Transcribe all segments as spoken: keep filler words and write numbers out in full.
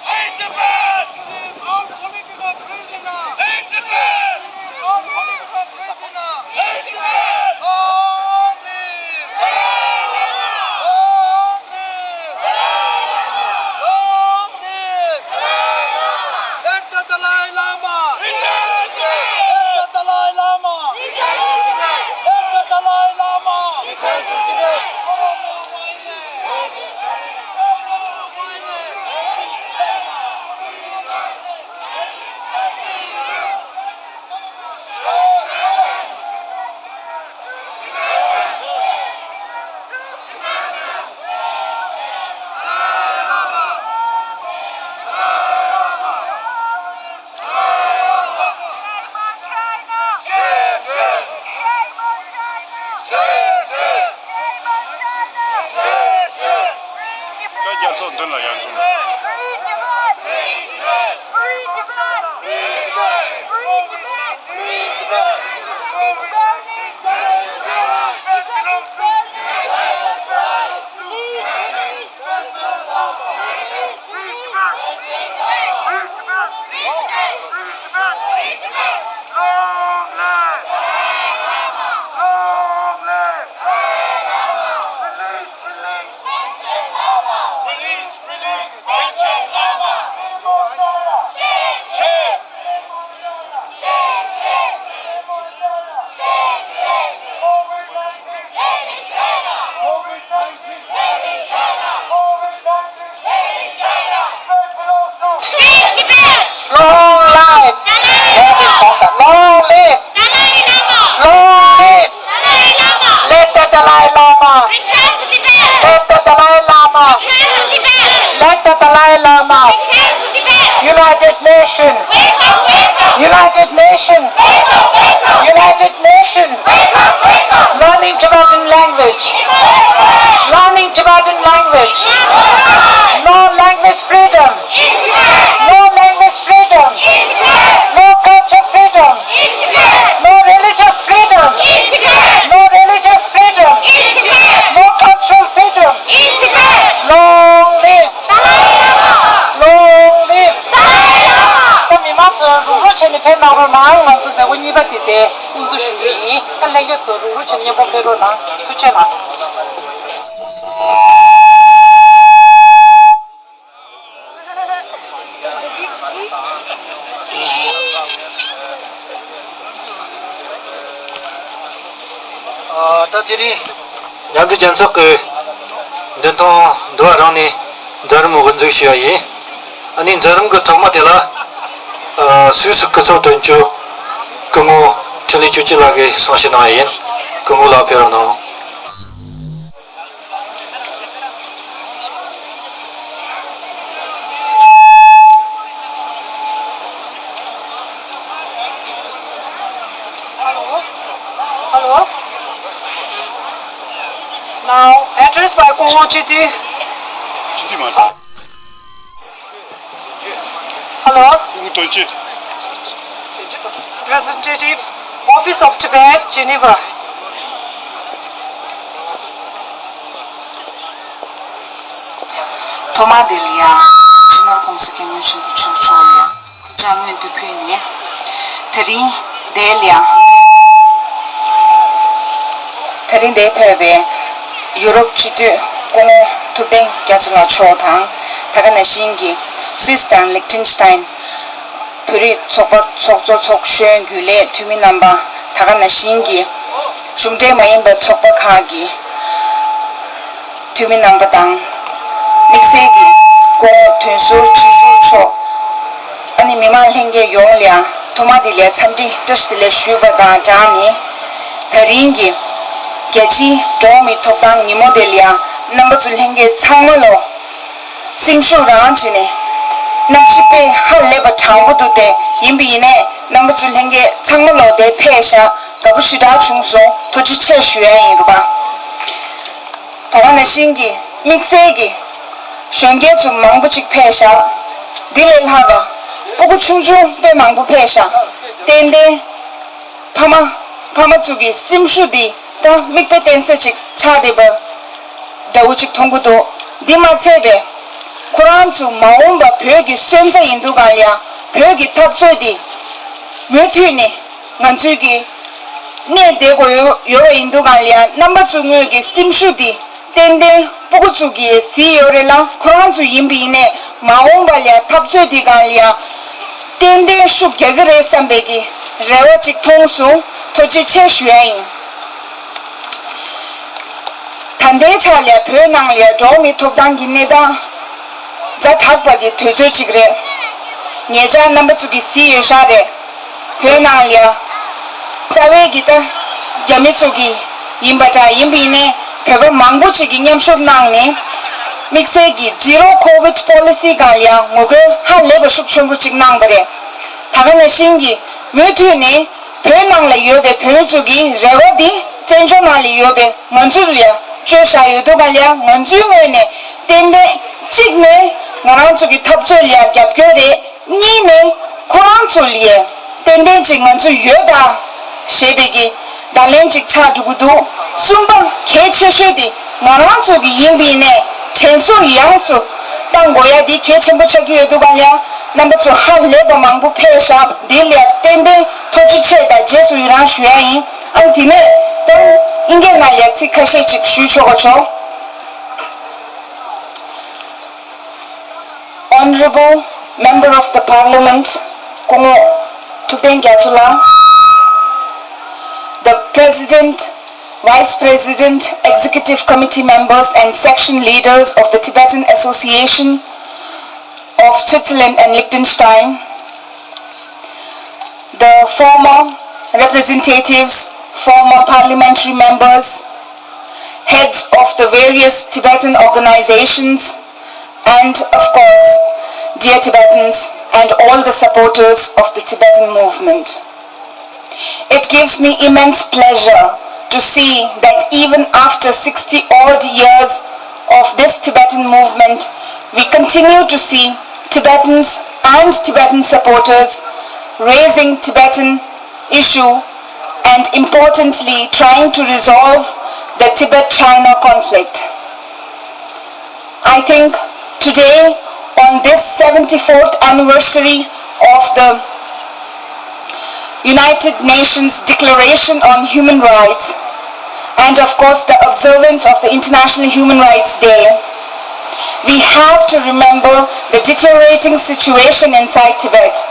Free Tibet! Release all political prisoners! Free Tibet! Release all political prisoners! Free Tibet! Long live! Long live! Long live! Let the Dalai Lama! Let the Dalai Lama! Let the Dalai Lama! ད་རྒྱལ་ཚོགས་མདུན་ལ་ཡར་སོང་། Long life! Long life! Long life! Let the Dalai Lama! Let the Dalai Lama! Let the Dalai Lama! United Nation! United Nation! United Nation! Learning Tibetan language! Learning Tibetan language! No language freedom! No language freedom! No culture freedom! No religious freedom! No religious freedom! No cultural freedom! Long live! Long live! ད་མི་མང་ཚོས་རུག་རུག་བྱས་ནས་ཕེབས་གནང་རོགས་གནང་། ང་ཚོ་མཛད་སྒོ་གཉིས་པ་དེ་དེ་དབུ་འཛུགས་ཞུ་གི་ཡིན། ད་ལྷན་རྒྱས་ཚོ་རུག་རུག་བྱས་ནས་མཉམ་པོ་ཕེབས་རོགས་གནང་། ཐུགས་རྗེ་གནང་། ཨ། ད་དེ་རིང་མཉམ་འབྲེལ་རྒྱལ་ཚོགས་ཀྱི་མདུན་ཐང་འདུ་བ་རང་ནས་མཛད་རིམ་དབུ་འཛུགས་ཞུས་པ་ཡིན། ཨ་ནི་མཛད་རིམ་གྱི་ཐོག་མ་དེ་ལ། ཨ། སུད་སི་སྐུ་ཚབ་དོན་གཅོད་སྐུ་ངོ་འཕྲིན་ལས་ཆོས་སྐྱིད་ལགས་ཀྱིས་གསུང་བཤད་གནང་བ་ཡིན། སྐུ་ངོ་ལགས་ཕེབས་རོགས་གནང་། Hello. Hello. Now, address by སྐུ་ངོ་སྤྱི་འཐུས། སྤྱི་འཐུས་མ་རེད། Hello. སྐུ་ངོ་དོན་གཅོད། Representative, Office of Tibet, Geneva. ཐོག་མ་དེ་ལ་ཡང་སྤྱི་ནོར་༸གོང་ས་༸སྐྱབས་མགོན་ཆེན་པོ་མཆོག་མཆོག་ལ་ཡང་སྐུ་ཕྱག་སྔོན་དུ་ཕུལ་ནས། དེ་རིང་དེ་ལ་ཡང་དེ་རིང་འདིར་ཕེབས་པའི་ཡུ་རོབ་སྤྱི་འཐུས་སྐུ་ངོ་ཐུབ་བསྟན་རྒྱ་མཚོ་ལགས་མཆོག་དང་། ད་ག་ནང་བཞིན་གྱི་སུད་སི་དང་ལིག་ཏེན་སི་ཏན་བོད་རིགས་ཚོགས་པ་ཚོགས་གཙོ་ཚོགས་གཞོན་རྒྱུན་ལས་འཐུས་མི་རྣམ་པ། ད་ག་ནང་བཞིན་གྱི་གཞུང་འབྲེལ་མ་ཡིན་པའི་ཚོགས་པ་ཁག་གི་འཐུས་མི་རྣམ་པ་དང་། དམིགས་བསལ་གྱི་སྐུ་ངོ་དོན་ཟུར་སྤྱི་ཟུར་མཆོག་ཨ་ནི་མི་མང་ལྷན་རྒྱས་ཡོངས་ལ་ཡང་ཐོག་མ་དེ་ལ་འཚམས་འདྲི་བཀྲ་ཤིས་བདེ་ལེགས་ཞུས་པ་དང་སྦྲགས་ནས། དེ་རིང་གི་རྒྱལ་སྤྱིའི་འགྲོ་བ་མིའི་ཐོབ་ཐང་ཉིན་མོ་དེ་ལ་ཡང་རྣམ་པ་ཚོ་ལྷན་རྒྱས་ཚང་མ་ལོ། སེམས་ཤུགས་རང་བྱས་ནས། གནམ་གཤིས་དཔེ་ཧ་ལས་པ་གྲང་པོ་འདུག་སྟེ། ཡིན་པ་ཡིན་ནའི་རྣམ་པ་ཚོ་ལྷན་རྒྱས་ཚང་མ་ལོ་དེ་ཕེབས་ཤག་དགའ་པོ་ཞེ་དྲག་བྱུང་སོང་། ཐུགས་རྗེ་ཆེ་ཞུ་ཡ་ཡིན་རུ་བ། ད་ག་ནང་བཞིན་གྱི་དམིགས་བསལ་གྱི་གཞོན་སྐྱེས་ཚོ་མང་པོ་ཅིག་ཕེབས་ཤག་འདི་ལས་ལྷག་ག་སྤུ་གུ་ཆུང་ཆུང་དཔེ་མང་པོ་ཕེབས་ཤག་ཏན་ཏན་ཕ་མ་ཕ་མ་ཚོ་གི་སེམས་ཤུགས་འདི་ད་མིག་དཔེ་བསྟན་ས་ཅིག་ཆགས་བསྡད་པ་འདྲ་བོ་ཅིག་མཐོང་གི་འདུག་འདི་མ་ཚད་པའི་ཁོ་རང་ཚོ་མ་འོངས་པ་བོད་ཀྱི་སོན་རྩ་ཡིན་འདུག་ག་ལ་ཡ། བོད་ཀྱི་འཐབ་རྩོད་འདི་མུ་མཐུད་ནས་ང་ཚོའི་གི་གནས་བསྡད་དགོས་ཡོད་ཡོད་པ་ཡིན་འདུག་ག་ལ་ཡ། རྣམ་པ་ཚོ་ངོས་ཀྱི་སེམས་ཤུགས་འདི་ཏན་ཏན་སྤུ་གུ་ཚོ་གིས་གཟིགས་ཡོད་རེད་ལ། ཁོ་རང་ཚོ་ཡིན་པ་ཡིན་ནའི་མ་འོངས་པ་ལ་འཐབ་རྩོད་འདི་སྒང་ལ་ཡང་ཏན་ཏན་ཤུགས་རྒྱག་གི་རེད་བསམ་པའི་གི་རེ་བ་ཅིག་མཐོང་སོང་། ཐུགས་རྗེ་ཆེ་ཞུ་ཡ་ཡིན། ད་ལྟའི་ཆ་ལ་བོད་ནང་ལ་འགྲོ་བ་མིའི་ཐོབ་ཐང་གི་གནས་སྟངས་ཛ་དྲག་པ་གི་དུས་ཚོད་ཅིག་རེད། ཉེ་ཆར་རྣམ་པ་ཚོ་གིས་གཟིགས་ཡོད་ཤག་རེད། བོད་ནང་ལ་ཡ། རྩ་བའི་གི་ད་རྒྱ་མི་ཚོ་གི་ཡིན་པ་འདྲ་ཡིན་པ་ཡིན་ནའི་བོད་པ་མང་པོ་ཅིག་གིས་མཉམ་ཞུགས་གནང་ནས་དམིགས་བསལ་གྱི་Zero Covid Policy སྒང་ལ་ཡ་ངོ་རྒོལ་ཧ་ལས་པ་ཤུགས་ཆེན་པོ་ཅིག་གནང་པ་རེད། ད་ག་ནང་བཞིན་གྱི་མུ་མཐུད་ནས་བོད་ནང་ལ་ཡོད་པའི་བོད་མི་ཚོ་གི་རེ་བ་འདི་བཙན་བྱོལ་ནང་ལ་ཡོད་པའི་ང་ཚོ་ལ་ཡ་བཅོལ་བཞག་ཡོད་འདུག་ག་ལ་ཡ། ང་ཚོའི་ངོས་ནས་ཏན་ཏན་གཅིག་ནས་ང་རང་ཚོ་གི་འཐབ་རྩོད་ལ་ཡ་རྒྱབ་སྐྱོར་རེད། གཉིས་ནས་ཁོ་རང་ཚོ་ལ་ཡ་ཏན་ཏན་ཅིག་ང་ཚོ་ཡོད་ད་ཞེས་པའི་གི་བརྡ་ལན་ཅིག་ཆགས་འགྲོ་གི་འདུག་གསུམ་པ་གལ་ཆེ་ཤོས་དེ་ང་རང་ཚོ་གི་ཡིན་པ་ཡིན་ནའི་དྲན་གསོ་ཡང་སུ་བཏང་དགོས་ཡ་དེ་གལ་ཆེན་པོ་ཆགས་ཀྱི་ཡོད་འདུག་ག་ལ་ཡ། རྣམ་པ་ཚོ་ཧ་ལས་པ་མང་པོ་ཕེབས་ཤག་འདི་ལ་ཡ་ཏན་ཏན་ཐུགས་རྗེ་ཆེ་དང་རྗེས་སུ་ཡི་རང་ཞུ་ཡ་ཡིན། ཨ་ནི་དེ་ནས་ད་ཨིན་སྐད་ནང་ལ་ཡ་ཚིག་ཁ་ཤས་ཅིག་ཞུས་ཆོག་ག་ཆོག Honorable Member of the Parliament, སྐུ་ངོ་ཐུབ་བསྟན་རྒྱ་མཚོ་ལགས, the President, Vice President, Executive Committee members and section leaders of the Tibetan Association of Switzerland and Liechtenstein, the former representatives, former parliamentary members, heads of the various Tibetan organizations, and of course, dear Tibetans and all the supporters of the Tibetan movement. It gives me immense pleasure to see that even after sixty odd years of this Tibetan movement, we continue to see Tibetans and Tibetan supporters raising Tibetan issue and importantly trying to resolve the Tibet-China conflict. I think today, on this seventy-fourth anniversary of the United Nations Declaration on Human Rights, and of course the observance of the International Human Rights Day, we have to remember the deteriorating situation inside Tibet.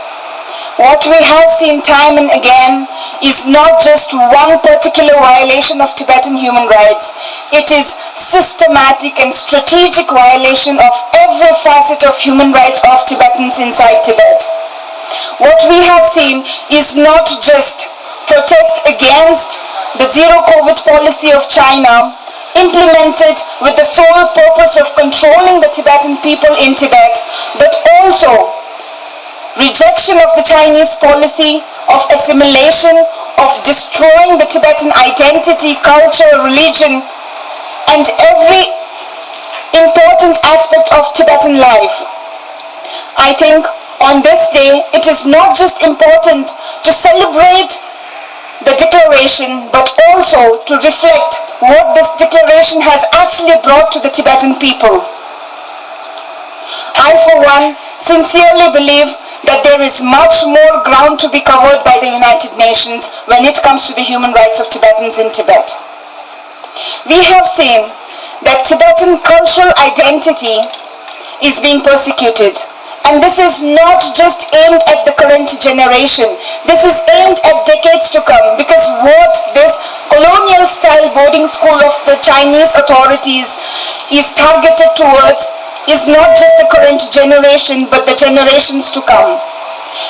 What we have seen time and again is not just one particular violation of Tibetan human rights, it is systematic and strategic violation of every facet of human rights of Tibetans inside Tibet. What we have seen is not just protest against the zero Covid policy of China, implemented with the sole purpose of controlling the Tibetan people in Tibet, but also rejection of the Chinese policy of assimilation, of destroying the Tibetan identity, culture, religion, and every important aspect of Tibetan life. I think on this day, it is not just important to celebrate the declaration, but also to reflect what this declaration has actually brought to the Tibetan people. I, for one, sincerely believe that there is much more ground to be covered by the United Nations when it comes to the human rights of Tibetans in Tibet. We have seen that Tibetan cultural identity is being persecuted. And this is not just aimed at the current generation. This is aimed at decades to come, because what this colonial style boarding school of the Chinese authorities is targeted towards is not just the current generation but the generations to come.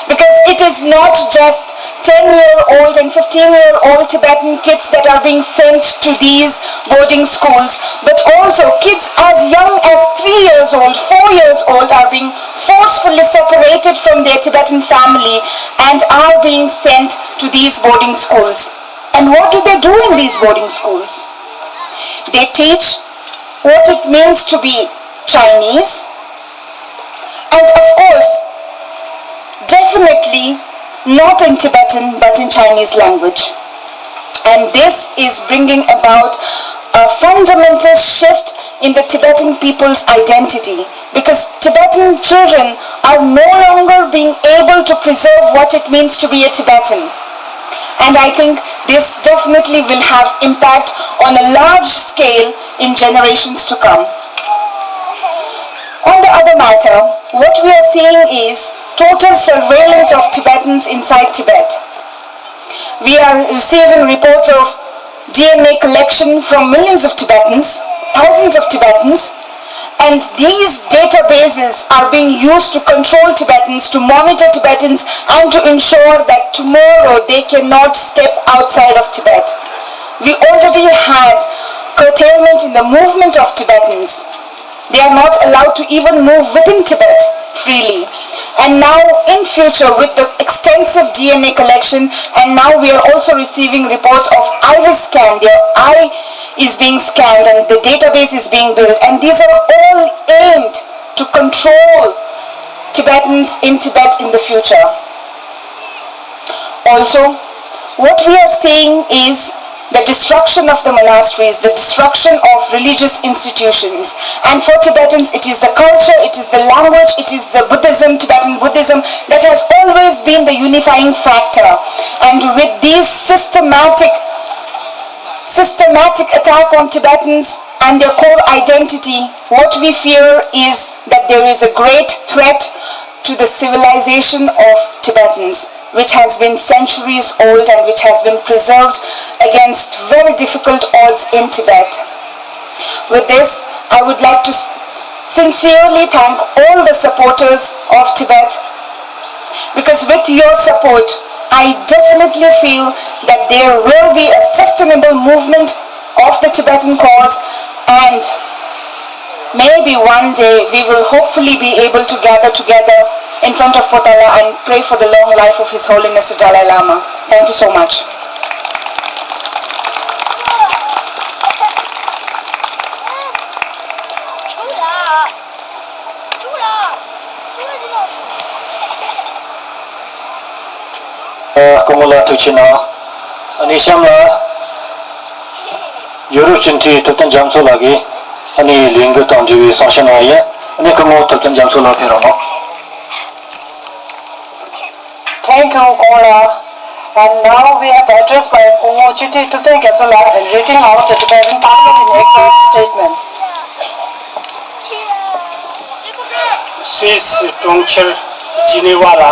Because it is not just ten year old and fifteen year old Tibetan kids that are being sent to these boarding schools, but also kids as young as three years old, four years old are being forcefully separated from their Tibetan family and are being sent to these boarding schools. And what do they do in these boarding schools? They teach what it means to be Chinese, and of course, Definitely not in Tibetan but in Chinese language. And this is bringing about a fundamental shift in the Tibetan people's identity, because Tibetan children are no longer being able to preserve what it means to be a Tibetan. And I think this definitely will have impact on a large scale in generations to come. On the other matter, what we are seeing is total surveillance of Tibetans inside Tibet. We are receiving reports of D N A collection from millions of Tibetans, thousands of Tibetans, and these databases are being used to control Tibetans, to monitor Tibetans, and to ensure that tomorrow they cannot step outside of Tibet. We already had curtailment in the movement of Tibetans. They are not allowed to even move within Tibet freely. And now, in future, with the extensive D N A collection, and now we are also receiving reports of iris scan. Their eye is being scanned and the database is being built. And these are all aimed to control Tibetans in Tibet in the future. Also, what we are seeing is the destruction of the monasteries, the destruction of religious institutions. And for Tibetans, it is the culture, it is the language, it is the Buddhism, Tibetan Buddhism, that has always been the unifying factor. And with these systematic, systematic attack on Tibetans and their core identity, what we fear is that there is a great threat to the civilization of Tibetans, which has been centuries old and which has been preserved against very difficult odds in Tibet. With this, I would like to sincerely thank all the supporters of Tibet, because with your support, I definitely feel that there will be a sustainable movement of the Tibetan cause, and maybe one day we will hopefully be able to gather together in front of Potala and pray for the long life of His Holiness the Dalai Lama. Thank you so much. སྐུ་ངོ་ལ་ཐུགས་ཆེ་གནང་། ཨ་ནི་གཤམ་ལ་ཡོ་རོབ་སྤྱི་འཐུས་ཐུབ་བསྟན་རྒྱ་མཚོ་ལགས་ཀྱིས་ཨ་ནི་ལས་འགུལ་དང་འབྲེལ་བའི་གསུང་བཤད་གནང་ཡ། ཨ་ནི་སྐུ་ངོ་ཐུབ་བསྟན་རྒྱ་མཚོ་ལགས་ཕེབས་རོགས་གནང་། Thank you, Kola. And now we have address by Kongwo Chiti Tuten Gyatsola and reading out the Tibetan Parliament in Exile statement. སུད་སི་གྲོང་ཁྱེར་ཇི་ནི་ཝ་ལ་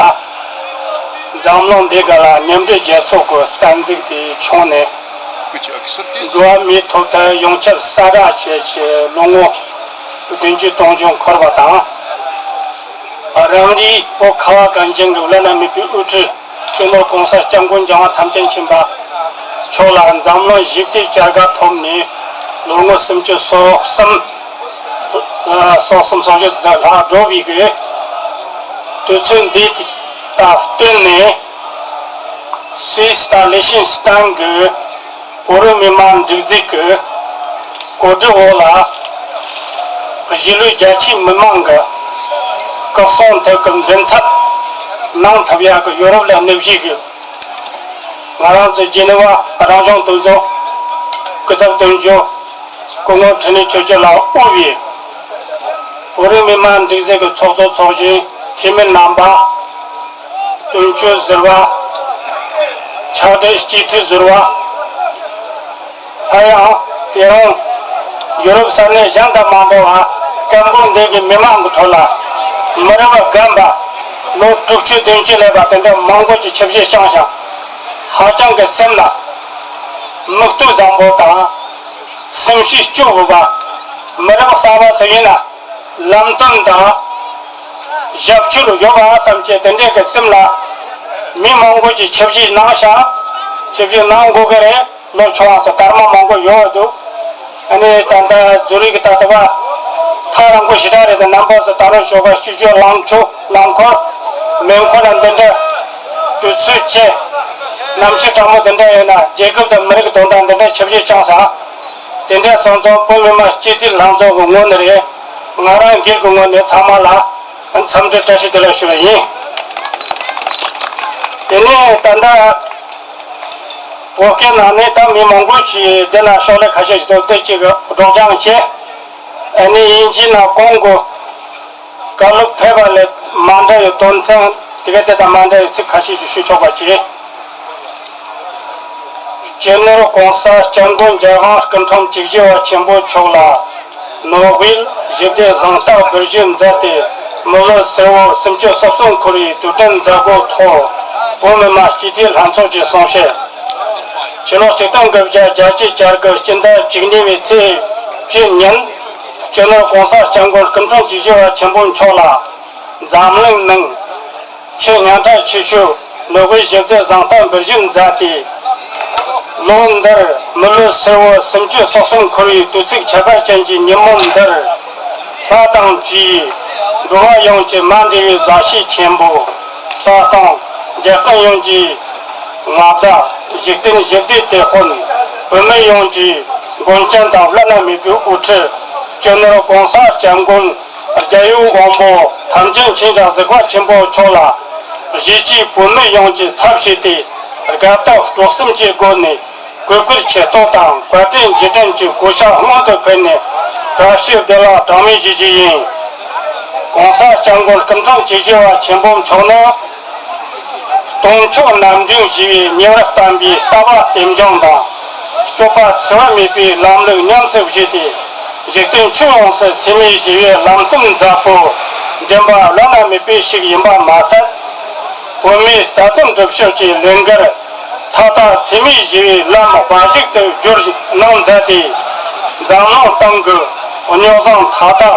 འཛམ་གླིང་འདི་ག་ལ་མཉམ་འབྲེལ་རྒྱལ་ཚོགས་ཀྱི་རྩ་འཛུགས་དེ་བྱུང་ནས་འགྲོ་བ་མིའི་ཐོབ་ཐང་ཡོངས་ཁྱབ་གསལ་བསྒྲགས་བྱས་ཀྱི་ལོ་ངོ་བདུན་ཅུ་དོན་བདུན་འཁོར་བ་དང་། རང་རེའི་བོད་ཁ་བ་གངས་ཅན་གྱི་བླ་ན་མེད་པའི་དབུ་ཁྲིད་སྤྱི་ནོར་༸གོང་ས་༸སྐྱབས་མགོན་རྒྱལ་བ་ཐམས་ཅད་མཁྱེན་པ་མཆོག་ལ་འཛམ་གླིང་ཞི་བདེའི་བྱ་དགའ་ཐོབ་ནས་ལོ་ངོ་སུམ་ཅུ་སོ་གསུམ། སོ་གསུམ་སོ་བཞི་ལྷག་འགྲོ་བའི་གི་དུས་ཚོད་འདི་དང་བསྟུན་ནས་སུད་སི་དང་ལི་ཤིན་སི་ཏན་གྱི་བོད་རིགས་མི་མང་སྒྲིག་འཛུགས་ཀྱི་གོ་སྒྲིག་འོག་ལ་གཞིས་ལུས་རྒྱ་ཆེའི་མི་མང་གི་སྐུ་སྲུང་ཐད་ཀྱི་མགྲིན་ཚབ་གནང་ཐུབ་ཡག་གི་ཡོ་རོབ་ལ་གནས་བཞུགས་ཀྱི་ང་རང་ཚོ་ཇི་ནི་ཝ་རང་སྐྱོང་དོན་གཅོད་སྐུ་ཚབ་དོན་གཅོད་སྐུ་ངོ་འཕྲིན་ལས་ཆོས་སྐྱིད་ལགས་དབུས་པའི་བོད་རིགས་མི་མང་སྒྲིག་འཛུགས་ཀྱི་ཚོགས་གཙོ་ཚོགས་གཞོན་འཐུས་མི་རྣམ་པ། དོན་གཅོད་ཟུར་པ། ཕྱག་སྦྲེལ་སྤྱི་འཐུས་ཟུར་པ། སླར་ཡང་དེ་རིང་ཡོ་རོབ་ས་གནས་གཞན་དང་མ་འདྲ་བར་སྐད་འབོད་འདི་གི་མི་མང་གི་ཁྲོད་ལ་མི་རབས་རྒན་པ་ལོ་དྲུག་ཅུ་བདུན་ཅུ་སླེབས་པ་དེ་འདྲ་མང་པོ་ཅིག་ཆིབས་ཞལ་བསྐྱངས་ཤིང་། ཧ་ཅང་གི་སེམས་ལ་མིག་ལྟོས་བཟང་པོ་དང་སེམས་ཤུགས་སྐྱོ་བོ་བ། མི་རབས་གསར་པ་ཚོ་ཡིན་ན་ལམ་སྟོན་དང་ཞབས་ཞུ་ཡོད་པ་བསམ་བྱས་དེ་འདྲའི་གི་སེམས་ལ་མི་མང་པོ་ཅིག་ཆིབས་ཞལ་གནང་ཤག་ཆིབས་ཞལ་གནང་དགོས་ཀྱི་རེད། ལོ་ཆུང་བ་ཚོ་སྐར་མ་མང་པོ་ཡོད་འདུག་ཨ་ནི་ད་ལྟ་ཛུ་རིག་ད་ལྟ་བ་ཐག་རིང་པོ་ཞེ་དྲག་རེད་དེ། རྣམ་པ་ཚོ་ད་རུང་ཞོགས་པ་ཆུ་ཚོད་ལངས་ཆོག་ལམ་འཁོར་མེ་འཁོར་ལ་འདི་འདྲ་དུས་ཚོད་བཅད་གནམ་གཤིས་གྲང་མོ་འདི་འདྲ་ཡོད་ན་རྒྱལ་ཁབ་དང་མི་རིགས་ཀྱི་དོན་དག་འདི་འདྲ་ཆིབས་ཞལ་བསྐྱངས་ས། དེ་འདྲ་སོང་ཙང་བོད་མི་མང་སྤྱི་འཐུས་ལྷན་ཚོགས་ཀྱི་ངོས་ནས་རེད། ང་རང་སྒེར་གྱི་ངོས་ནས་ཚང་མ་ལ་འཚམས་འདྲི་བཀྲ་ཤིས་བདེ་ལེགས་ཞུ་བ་ཡིན། དེ་ནས་ད་ལྟ་བོད་སྐད་ནང་ནས་ད་མི་མང་པོ་ཞིག་འདི་ན་ཕྱག་ལས་ཁ་ཤས་ཤིག་འདུག་དེ་གཅིག་སྒྲོག་སྦྱང་བྱས། ཨ་ནི་དབྱིན་ཇི་ནང་གོང་གི་བཀའ་སློབ་ཕེབས་པ་ལས་མ་འདྲ་བའི་དོན་ཚན་དེ་ག་དེ་དང་མ་འདྲ་བའི་ཚིག་ཁ་ཤས་ཤིག་ཞུ་ཆོག་པ་བྱས། སྤྱི་ནོར་༸གོང་ས་༸སྐྱབས་མགོན་རྒྱལ་དབང་སྐུ་ཕྲེང་བཅུ་བཞི་པ་ཆེན་པོ་མཆོག་ལ། ནོར་བུའི་ཞི་བདེ་གཟེངས་རྟགས་འབུལ་བཞེས་མཛད་དེ། མི་ལོ་ཧྲིལ་བོ་སུམ་ཅུ་སོ་གསུམ་འཁོར་བའི་དུས་དྲན་མཛད་སྒོའི་ཐོག་བོད་མི་མང་སྤྱི་འཐུས་ལྷན་ཚོགས་ཀྱི་གསུང་བཤད། ཕྱི་ལོ་ཆིག་སྟོང་དགུ་བརྒྱ་བརྒྱད་ཅུ་གྱ་དགུ་སྤྱི་ཟླ་བཅུ་གཉིས་པའི་ཚེས་བཅུ་ཉིན། སྤྱི་ནོར་༸གོང་ས་༸སྐྱབས་མགོན་སྐུ་ཕྲེང་བཅུ་བཞི་པ་ཆེན་པོ་མཆོག་ལ། འཛམ་གླིང་ནང་ཆེས་སྙན་གྲགས་ཆེ་ཤོས་ནོ་བེལ་ཞི་བདེ་གཟེངས་རྟགས་འབུལ་བཞེས་མཛད་དེ། ལོ་འདིར་མི་ལོ་ཧྲིལ་བོ་སུམ་ཅུ་སོ་གསུམ་འཁོར་བའི་དུས་ཚིགས་ཁྱད་པར་ཅན་གྱི་ཉིན་མོ་འདིར། ལྷ་དང་བཅས་འགྲོ་བ་ཡོངས་ཀྱི་མ་འདྲེས་པའི་མཛའ་བཤེས་ཆེན་པོ། ས་དང་རྒྱལ་ཁམས་ཡོངས་ཀྱི་མངའ་བདག་འཇིག་རྟེན་ཞི་བདེའི་དེད་དཔོན། བོད་མི་ཡོངས་ཀྱི་མགོན་སྐྱབས་དང་བླ་ན་མེད་པའི་དབུ་ཁྲིད། སྤྱི་ནོར་༸གོང་ས་༸སྐྱབས་མགོན་རྒྱལ་བའི་དབང་པོ་ཐམས་ཅད་མཁྱེན་ཅིང་གཟིགས་པ་ཆེན་པོ་མཆོག་ལ། གཞིས་བྱེས་བོད་མི་ཡོངས་ཀྱི་ཚབ་བྱས་ཏེ། དགའ་སྟོན་སྤྲོ་གསུམ་གྱི་སྒོ་ནས་གུས་བཀུར་ཆེ་བསྟོད་དང་བཀའ་དྲིན་རྗེས་དྲན་གྱི་གུས་ཕྱག་སྔོན་དུ་ཕུལ་ནས། བཀྲ་ཤིས་བདེ་ལེགས་གྲངས་མེད་ཞུ་རྒྱུ་ཡིན། ༸གོང་ས་༸སྐྱབས་མགོན་སྐུ་ཕྲེང་བཅུ་བཞི་པ་ཆེན་པོ་མཆོག་ནི། སྟོང་ཕྱོགས་རྣམ་འབྱོན་ཞི་བའི་ཉེ་བར་བསྟན་པའི་ལྟ་བ་རྟེན་འབྱུང་དང་། སྤྱོད་པ་འཚེ་བ་མེད་པའི་ལམ་ལུགས་ཉམས་སུ་བཞེས་ཏེ། འཇིག་རྟེན་ཁྱོན་ཡོངས་སུ་འཚེ་མེད་ཞི་བའི་ལམ་སྟོན་མཛད་པོ་འདྲེན་པ་བླ་ན་མེད་པའི་ཞིག་ཡིན་པ་མ་ཟད། བོད་མིའི་རྩ་དོན་སྒྲུབ་ཕྱོགས་ཀྱི་ལས་འགུལ་མཐའ་དག་འཚེ་མེད་ཞི་བའི་ལམ་དཔའ་ཞིག་ཏུ་བསྒྱུར་གནང་མཛད་དེ། འཛམ་གླིང་སྟེང་གི་རྙོག་ཟིང་མཐའ་དག་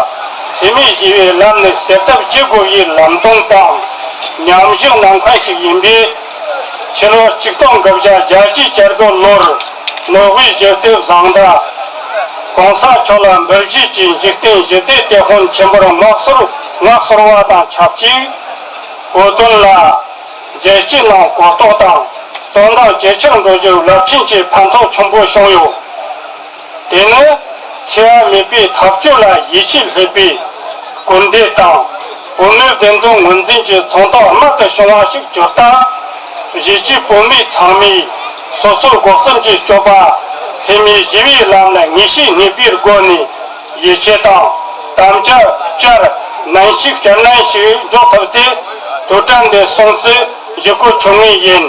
འཚེ་མེད་ཞི་བའི་ལམ་ནས་སེལ་ཐབས་བྱེད་དགོས་པའི་ལམ་སྟོན་དང་། ཉམས་ཞིབ་གནང་མཁན་ཞིག་ཡིན་པས། ཕྱི་ལོ་ཆིག་སྟོང་དགུ་བརྒྱ་བརྒྱད་ཅུ་གྱ་དགུ་ལོར་ནོ་བེལ་ཞི་བདེ་གཟེངས་རྟགས་༸གོང་ས་མཆོག་ལ་འབུལ་བཞེས་ཀྱིས་འཇིག་རྟེན་ཞི་བདེའི་དེད་དཔོན་ཆེན་པོར་མངའ་གསོལ་མངའ་གསོལ་བ་དང་ཆབས་ཅིག་བོད་དོན་ལ་རྒྱལ་སྤྱིའི་ནང་གོ་རྟོགས་དང་དོན་དག་ཇེ་ཆེར་འགྲོ་རྒྱུར་རླབས་ཆེན་གྱི་ཕན་ཐོགས་ཆེན་པོ་བྱུང་ཡོད། དེ་ནི་འཚེ་བ་མེད་པའི་འཐབ་རྩོད་ལ་ཡིད་ཆེས་སླེབས་པའི་སྐུལ་འདེད་དང་། བོད་མིའི་བདེན་དོན་ངོས་འཛིན་གྱི་མཚོན་རྟགས་རྨད་དུ་བྱུང་བ་ཞིག་གྱུར་སྟབས། གཞིས་བྱེས་བོད་མི་ཚང་མས་སོ་སོའི་སྒོ་གསུམ་གྱི་སྤྱོད་པ་འཚེ་མེད་ཞི་བའི་ལམ་ལ་ངེས་ཤེས་རྙེད་པའི་སྒོ་ནས། ཡིད་ཆེས་དང་དམ་བཅའ་བསྐྱར་ནན་ཞིག་བསྐྱར་ནན་ཞིག་འཇོག་ཐུབ་ཚེ། དུས་དྲན་འདི་སྲུང་བརྩི་ཞུ་དགོས་བྱུང་ངེས་ཡིན།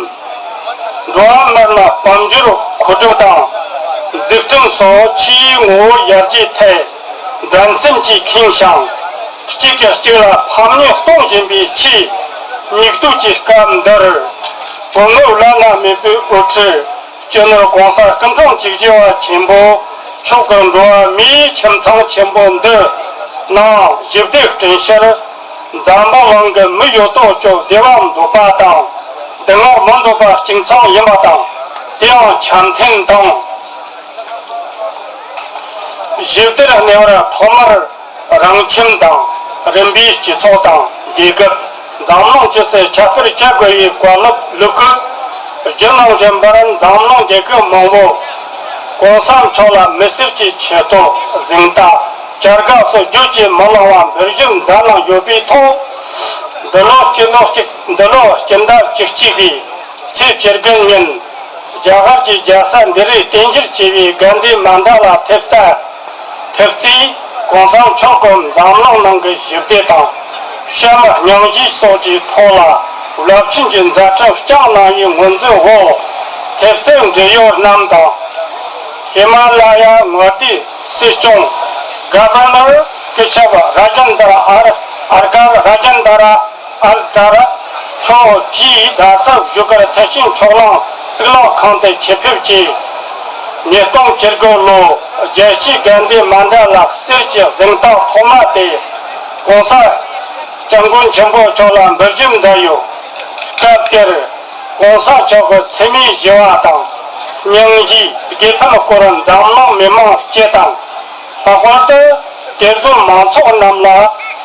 འགྲོ་བ་མི་རྣམས་དཔལ་འབྱོར་མཁོ་སྒྲུབ་དང་། འཛུགས་སྐྲུན་སོགས་ཆེས་ངོ་བོ་ཡར་རྒྱས་ཐད་འགྲན་སེམས་ཀྱིས་ཁེངས་ཤིང་། གཅིག་གིས་གཅིག་ལ་ཕམ་ཉེས་གཏོང་བཞིན་པའི་ཆེས་སྙིགས་དུས་ཀྱི་སྐབས་འདིར། བོད་མི་བླ་ན་མེད་པའི་དབུ་ཁྲིད་སྤྱི་ནོར་༸གོང་ས་སྐུ་ཕྲེང་བཅུ་བཞི་པ་ཆེན་པོ་མཆོག་གིས་འགྲོ་བ་མིའི་ཁྱིམ་ཚང་ཆེན་པོ་འདི་ནང་ཞི་བདེ་བསྐྲུན་ཕྱིར། འཛམ་བུ་གླིང་གི་མི་ཡོད་དོ་ཅོག་བདེ་བ་འདོད་པ་དང་། སྡུག་བསྔལ་མི་འདོད་པ་གཅིག་མཚུངས་ཡིན་པ་དང་། དེའང་འཆམ་མཐུན་དང་། ཞི་བདེར་གནས་པར་ཐོག་མར་རང་ཁྱིམ་དང་། རིམ་པས་སྤྱི་ཚོགས་དང་། དུས་སྐབས། འཛམ་གླིང་སྤྱི་སའི་ཁྱབ་སྤེལ་བྱ་དགོས་པའི་བཀའ་སློབ་ལུགས་ཀྱི་རྒྱུན་ནང་བཞིན་པར། འཛམ་གླིང་རྒྱལ་ཁབ་མང་པོ་༸གོང་ས་མཆོག་ལ་མི་སེར་གྱི་ཆེ་བསྟོད་གཟེངས་རྟགས་བྱ་དགའ་སོགས་བརྗོད་ཀྱིས་མི་ལང་བ་འབུལ་བཞིན་མཛད་གནང་ཡོད་པའི་ཐོག་འདི་ལོ་སྤྱི་ལོ་གཅིག་འདི་ལོ་སྤྱི་ཟླ་བཅུ་གཅིག་པའི་ཚེས་བཅུ་དགུ་ཉིན། རྒྱ་གར་གྱི་རྒྱལ་ས་ལྡི་རིར་རྟེན་གཞིར་བྱས་པའི་གན་དྷི་མན་ཌ་ལ་ཐེབས་རྩ། ཐེབས་རྩས་༸གོང་ས་མཆོག་གིས་འཛམ་གླིང་ནང་གི་ཞི་བདེ་དང་། གཤམ་སྙིང་རྗེ་སོགས་ཀྱི་ཐོག་ལ་རླབས་ཆེན་གྱི་མཛད་འཕྲིན་བསྐྱངས་གནང་བའི་ངོས་འཛིན་འོག་ཐེབས་རྩའི་འབྲེལ་ཡོད་རྣམས་དང་། ཧི་མ་ལ་ཡ་མངའ་སྡེའི་སྲིད་སྐྱོང་ག་ཝར་ནར་སྐུ་ཞབས་ར་ཇན་དར་ཨར་ཨར་ཀར་ར་ཇན་དར་ཨལ་ཀར་མཆོག་བཅས་རྡ་ས་བཞུགས་སྒར་ཐེག་ཆེན་ཕྱོགས་གླང་གཙུག་ལག་ཁང་དུ་ཆེད་ཕེབས་ཀྱིས། ཉིས་སྟོང་བཅུ་དགུ་ལོ་རྒྱལ་གཅེས་གན་དྷི་མན་ཌ་ལ་གསེར་གྱི་གཟེངས་རྟགས་ཐོག་མ་དེ་༸གོང་ས་༸སྐྱབས་མགོན་ཆེན་པོ་མཆོག་ལ་འབུལ་རྒྱུ་མཛད་ཡོད། སྐབས་དེར་༸གོང་ས་མཆོག་གིས་འཚེ་མེད་ཞི་བ་དང་། སྙིང་རྗེ་དགེ་འཕེལ་སྐོར་འཛམ་གླིང་མི་མང་སྤྱི་དང་། ལྷག་པར་དུ་དེར་སྡོད་མང་ཚོགས་རྣམས་ལ་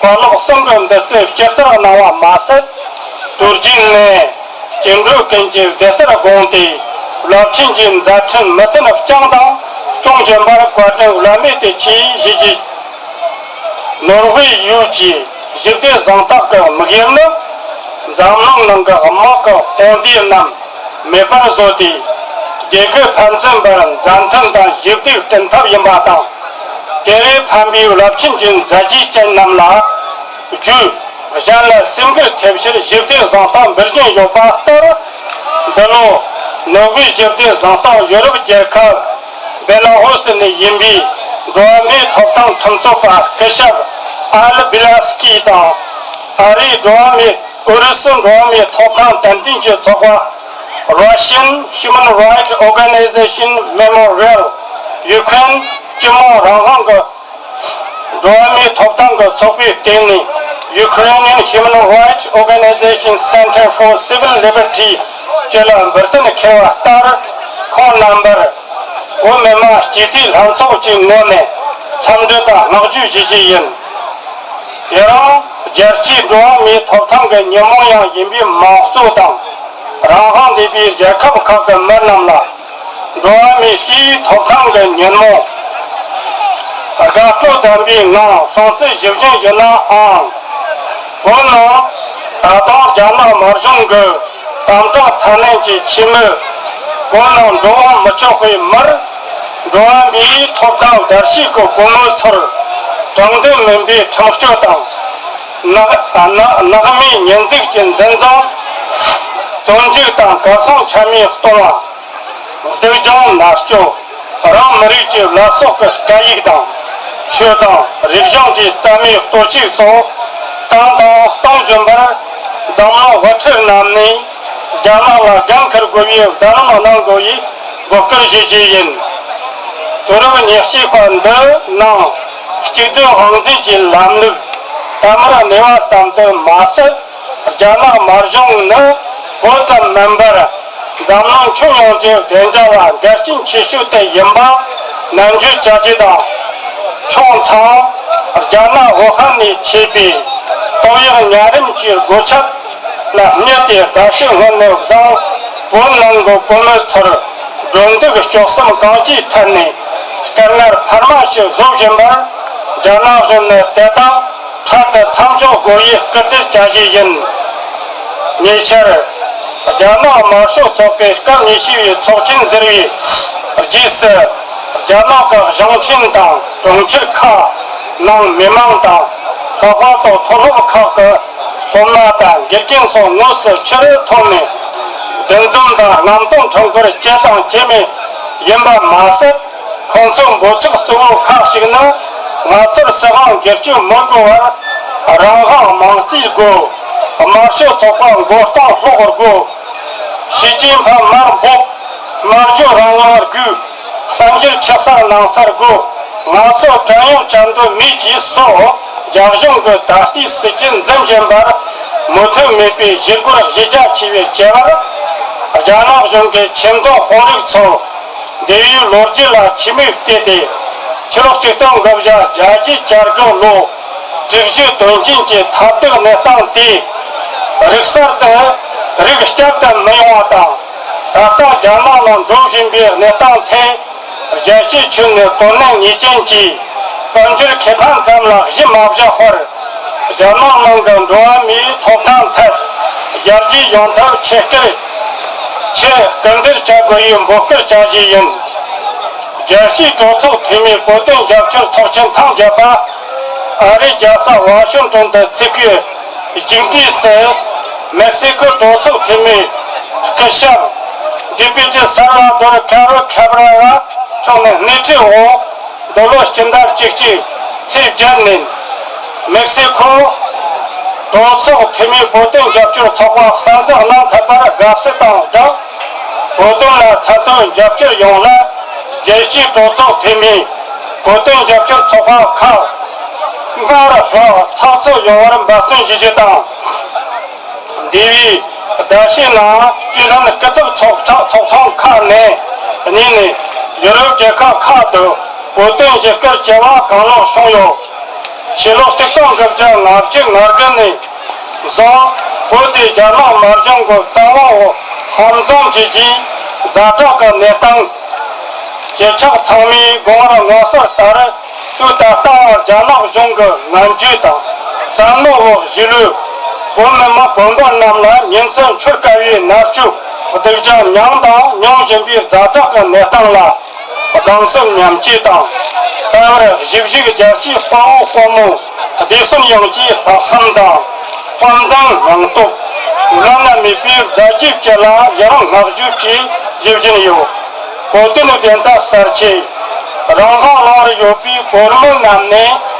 བཀའ་སློབ་གསུང་གི་འདི་ཚོའི་སྤྱི་རྩར་གནང་བ་མ་ཟད། དུས་རྒྱུན་ནས་སྐྱེ་འགྲོའི་ཀུན་གྱི་བདེ་རྩར་དགོངས་ཏེ། རླབས་ཆེན་གྱི་མཛད་འཕྲིན་མུ་མཐུད་བསྐྱངས་དང་སྐྱོང་བཞིན་པར་བཀའ་དྲིན་བླ་མེད་དུ་ཆེ་ཞུ་རྒྱུ། ནོར་ཝེ་ཡུལ་གྱི་ཞི་བདེ་གཟེངས་རྟགས་ཀྱི་དམིགས་ཡུལ་ནི། འཛམ་གླིང་ནང་གི་དམག་གི་དཔུང་སྡེ་རྣམས་མེད་པར་བཟོས་ཏེ། རྒྱལ་ཁབ་ཕན་ཚུན་བར་མཛའ་མཐུན་དང་ཞི་བདེ་བསྐྲུན་ཐབས་ཡིན་པ་དང་། དེ་བས་ཕན་པའི་རླབས་ཆེན་གྱི་མཛད་རྗེས་ཅན་རྣམས་ལ་བརྒྱུད། གཞན་ལ་སེམས་འགུལ་ཐེབས་ཕྱིར་ཞི་བདེ་གཟེངས་རྟགས་འབུལ་བཞིན་ཡོད་པ་ལྟར། འདི་ལོ་ནོ་བེལ་ཞི་བདེ་གཟེངས་རྟགས་ཡོ་རོབ་རྒྱལ་ཁབ་བེ་ལ་རུ་སི་ནས་ཡིན་པའི་འགྲོ་བ་མིའི་ཐོབ་ཐང་ཁྲིམས་རྩོད་པ་སྐུ་ཞབས་ཨལ་བི་ལ་སི་ཀི་དང་། ཨ་རིའི་འགྲོ་བ་མིའི་ཨུ་རུ་སུའི་འགྲོ་བ་མིའི་ཐོབ་ཐང་དྲན་རྟེན་གྱི་ཚོགས་པ། Russian Human Rights Organization Memorial། ཡུ་ཁུ་རེན་སྤྱི་དམངས་རང་དབང་གི་འགྲོ་བ་མིའི་ཐོབ་ཐང་གི་ཚོགས་པའི་སྟེང་ནས། Ukrainian Human Rights Organization Center for Civil Liberty། བཅས་ལ་འབུལ་གཏན་འཁེལ་བ་ལྟར། ཁོང་རྣམ་པར་བོད་མི་མང་སྤྱི་འཐུས་ལྷན་ཚོགས་ཀྱི་ངོས་ནས་འཚམས་འདྲི་དང་བསྔགས་བརྗོད་ཞུ་རྒྱུ་ཡིན། དེ་རིང་རྒྱལ་སྤྱིའི་འགྲོ་བ་མིའི་ཐོབ་ཐང་གི་ཉིན་མོ་ཡང་ཡིན་པའི་མང་གཙོ་དང་རང་དབང་ལྡན་པའི་རྒྱལ་ཁབ་ཁག་གི་མི་རྣམས་ལ། འགྲོ་བ་མིའི་སྤྱིའི་ཐོབ་ཐང་གི་ཉིན་མོ། དགའ་སྤྲོ་ལྡན་པའི་ངང་སྲུང་བརྩི་ཞུ་བཞིན་ཡོད་ནའང་། བོད་ནང་ད་དུང་རྒྱ་ནག་དམར་གཞུང་གི་དམ་དྲག་ཚ་ནན་གྱི་ཆེ་མོས། བོད་ནང་འགྲོ་འོང་མི་ཆོག་པའི་མིར། འགྲོ་བ་མིའི་ཐོབ་ཐང་བརྡལ་བཤིག་གི་གོ་གནས་ཚོར། དྲང་བདེན་མིན་པའི་ཁྲིམས་གཅོད་དང་། ནག་ནག་ནག་མའི་ཉེས་འཛུགས་ཀྱི་འཛིན་བཟུང་། བཙོན་འཇུག་དང་གར་སོང་ཆ་མེད་གཏོང་བ། སྡུག་སྦྱོང་མནར་གཅོད། རང་མི་རིགས་ཀྱི་བླ་སྲོག་གི་སྐད་ཡིག་དང་། ཆོས་དང་རིག་གཞུང་གི་རྩ་མེད་གཏོར་བཤིག་སོགས་བཏང་དང་གཏོང་བཞིན་པར། འཛམ་གླིང་དབུ་ཁྲིད་རྣམས་ནས་རྒྱ་ནག་ལ་འགན་འཁུར་དགོས་པའི་བརྡ་ལན་གནང་དགོས་པའི་འབོད་སྐུལ་ཞུ་རྒྱུ་ཡིན། དུས་རབས་ཉེར་གཅིག་པ་འདིའི་ནང་གཅིག་སྡུད་དབང་འཛིན་གྱི་ལམ་ལུགས་དར་མར་གནས་པ་ཙམ་དུ་མ་ཟད། རྒྱ་ནག་དམར་གཞུང་ནི་བོད་ཙམ་མིན་པར། འཛམ་གླིང་ཁྱོན་ཡོངས་ཀྱི་བདེ་འཇགས་ལ་འགལ་རྐྱེན་ཆེ་ཤོས་དེ་ཡིན་པ་ནན་བརྗོད་བྱ་རྒྱུ་དང་། ཕྱོགས་མཚུངས། རྒྱ་ནག་ཝུ་ཧན་ནས་མཆེད་པའི་ཏོག་དབྱིབས་གཉན་རིམས་ཀྱི་འགོས་ཁྱབ་ལ་བསྙད་དེ། ཟླ་ཤས་སྔོན་ནས་བཟུང་བོད་ནང་གི་བོད་མི་ཚོར་སྒྲོ་འདོགས་གཅོག་གསུམ་གང་ཅིའི་ཐད་ནས་དཀའ་ངལ་འཕར་མ་ཞིག་བཟོ་བཞིན་པར། རྒྱ་ནག་གཞུང་ནི་དེ་དག་འཕྲལ་དུ་མཚམས་འཇོག་དགོས་པའི་སྐུལ་འདེད་བྱ་རྒྱུ་ཡིན། ཉེ་ཆར། རྒྱ་ནག་དམར་ཤོག་ཚོགས་པའི་སྐབས་ཉི་ཤུ་པའི་ཚོགས་ཆེན་ཟུར་པའི་རྗེས་སུ། རྒྱ་ནག་གི་ཞིང་ཆེན་དང་གྲོང་ཁྱེར་ཁག་ནང་མི་མང་དང་། ལྷག་པར་དུ་མཐོ་སློབ་ཁག་གི་སློབ་མ་དང་དགེ་རྒན་སོགས་དངོས་སུ་ཕྱིར་ཐོན་ནས། འདུ་འཛོམས་དང་རྔམ་སྟོན་ཁྲོམ་སྐོར་བྱས་དང་བྱེད་མུས་ཡིན་པ་མ་ཟད། ཁོང་ཚོའི་འབོད་ཚིག་གཙོ་བོ་ཁག་ཅིག་ནི། ང་ཚོར་སྲིད་དབང་སྒེར་གཅོད་མི་དགོས་པར་རང་དབང་དམངས་གཙོའི་སྒོ། དམར་ཤོག་ཚོགས་པ་མགོ་རྟིང་སློག་དགོས། ཞི་ཅིན་ཕིང་མར་འབོད། སྨྲ་བརྗོད་རང་དབང་དགོས། གསར་འགྱུར་ཕྱི་གསལ་ནང་གསལ་དགོས། ང་ཚོ་བྲན་གཡོག་བྱ་འདོད་མེད་ཅེས་སོགས་རྒྱ་གཞུང་གི་ད་ལྟའི་སྲིད་བྱུས་འཛིན་བཞིན་པར་མོས་མཐུན་མེད་པའི་བཞེད་སྒོར་གཞི་རྒྱ་ཆེ་བའི་བྱ་བར། རྒྱ་ནག་གཞུང་གི་ཆེས་མཐོའི་དཔོན་རིགས་ཚོ། འདས་པའི་ལོ་རྒྱུས་ལ་ཕྱི་མིག་བལྟས་ཏེ། ཕྱི་ལོ་ཆིག་སྟོང་དགུ་བརྒྱ་བརྒྱད་ཅུ་གྱ་དགུ་ལོ། དྲུག་བཞི་དོན་རྐྱེན་གྱི་ཐབས་སྡུག་གནས་སྟངས་དེས། རིག་གསར་དུ་རིག་བསྐྱར་དུ་མི་ཡོང་བ་དང་། ད་ལྟ་རྒྱ་ནག་ནང་འགྲོ་བཞིན་པའི་གནས་སྟངས་ཐད། རྒྱལ་སྤྱིའི་ཁྱོན་ནས་དོ་སྣང་ངེས་ཅན་གྱིས་དཔལ་འབྱོར་ཁེ་ཕན་ཙམ་ལ་གཞི་མ་བཞག་པར། རྒྱ་ནག་ནང་གི་འགྲོ་བ་མིའི་ཐོབ་ཐང་ཐད་ཡར་རྒྱས་ཡོང་ཐབས་ཆེད་སྐུལ། ཆེད་སྐུལ་འདེད་བྱ་དགོས་པའི་འབོད་སྐུལ་བྱ་རྒྱུ་ཡིན། རྒྱལ་སྤྱིའི་གྲོས་ཚོགས་འཐུས་མིའི་བོད་དོན་རྒྱབ་སྐྱོར་ཚོགས་ཆེན་ཐེངས་བརྒྱད་པ། ཨ་རིའི་རྒྱལ་ས་ཝ་ཤིང་ཏོན་དུ་ཚུགས་རྒྱུའི་རྒྱུགས་འབྲས་སུ། མེག་སི་ཁོའི་གྲོས་ཚོགས་འཐུས་མི་སྐུ་ཞབས་Deputy Salvador Caro Cabrera་མཆོག་ནས་སྣེ་ཁྲིད་འོག་འདི་ལོ་སྤྱི་ཟླ་བཅུ་གཅིག་ཚེས་བརྒྱད་ཉིན། མེག་སི་ཁོ་གྲོས་ཚོགས་འཐུས་མིའི་བོད་དོན་རྒྱབ་སྐྱོར་ཚོགས་པ་གསར་འཛུགས་གནང་ཐུབ་པར་དགའ་བསུ་དང་སྦྲགས། བོད་དོན་ལ་ཚད་མཐོའི་རྒྱབ་སྐྱོར་ཡོང་སླད། རྒྱལ་སྤྱིའི་གྲོས་ཚོགས་འཐུས་མིའི་བོད་དོན་རྒྱབ་སྐྱོར་ཚོགས་པ་ཁག་སྔར་ལྷག་ཚགས་ཚུད་ཡོང་བར་འབད་བརྩོན་ཞུ་རྒྱུ་དང་། འདས་པའི་ཟླ་ཤས་ནང་སྤྱི་ལྷན་སྐུ་ཚབ་ཚོགས་ཚོགས་ཚང་ཁག་ནས་གཉིས་ནས་ཡུ་རོབ་རྒྱལ་ཁབ་ཁག་ཏུ་བོད་དོན་ཞུ་སྐུལ་བྱ་བ་གང་ལེགས་བྱུང་ཡོད། ཕྱི་ལོ་ཆིག་སྟོང་དགུ་བརྒྱ་ལྔ་བཅུ་ང་དགུ་ནས་བཟུང་བོད་དེ་རྒྱ་ནག་དམར་གཞུང་གི་བཙན་དབང་འོག་ཧམ་བཟུང་བྱས་རྗེས་ཛ་དྲག་གི་གནས་སྟངས། སྤྱི་ཁྱབ་ཚང་མས་དགོངས་པར་མངོན་གསལ་ལྟར། དུས་ད་ལྟའང་རྒྱ་ནག་གཞུང་གི་ངན་ཇུས་དང་བཙན་གནོན་འོག་གཞིས་ལུས་ བོད་མི་མང་བོད་འབངས་རྣམས་ལ་ཉིན་མཚན་འཆོར་དཀའ་བའི་མནར་གཅོད་སྡུག་སྦྱོང་མྱངས་དང་མྱོང་བཞིན་པའི་ཛ་དྲག་གི་གནས་སྟངས་ལ་གདུང་སེམས་མཉམ་སྐྱེད་དང་། ད་བར་གཞིས་བཞུགས་རྒྱལ་གཅེས་དཔའ་བོ་དཔའ་མོ་བདེ་སྲུང་ཡོངས་ཀྱི་ལྷག་བསམ་དང་དཔའ་མཛངས་སྙིང་སྟོབས། བླ་ན་མེད་པའི་མཛད་རྗེས་བཅས་ལ་ཡི་རང་བསྔགས་བརྗོད་ཀྱིས་ཞུ་བཞིན་ཡོད། བོད་དོན་བདེན་མཐའ་གསལ་ཆེད་རང་དབང་བླངས་ཡོད་པའི་བོད་མི་རྣམས་ནས།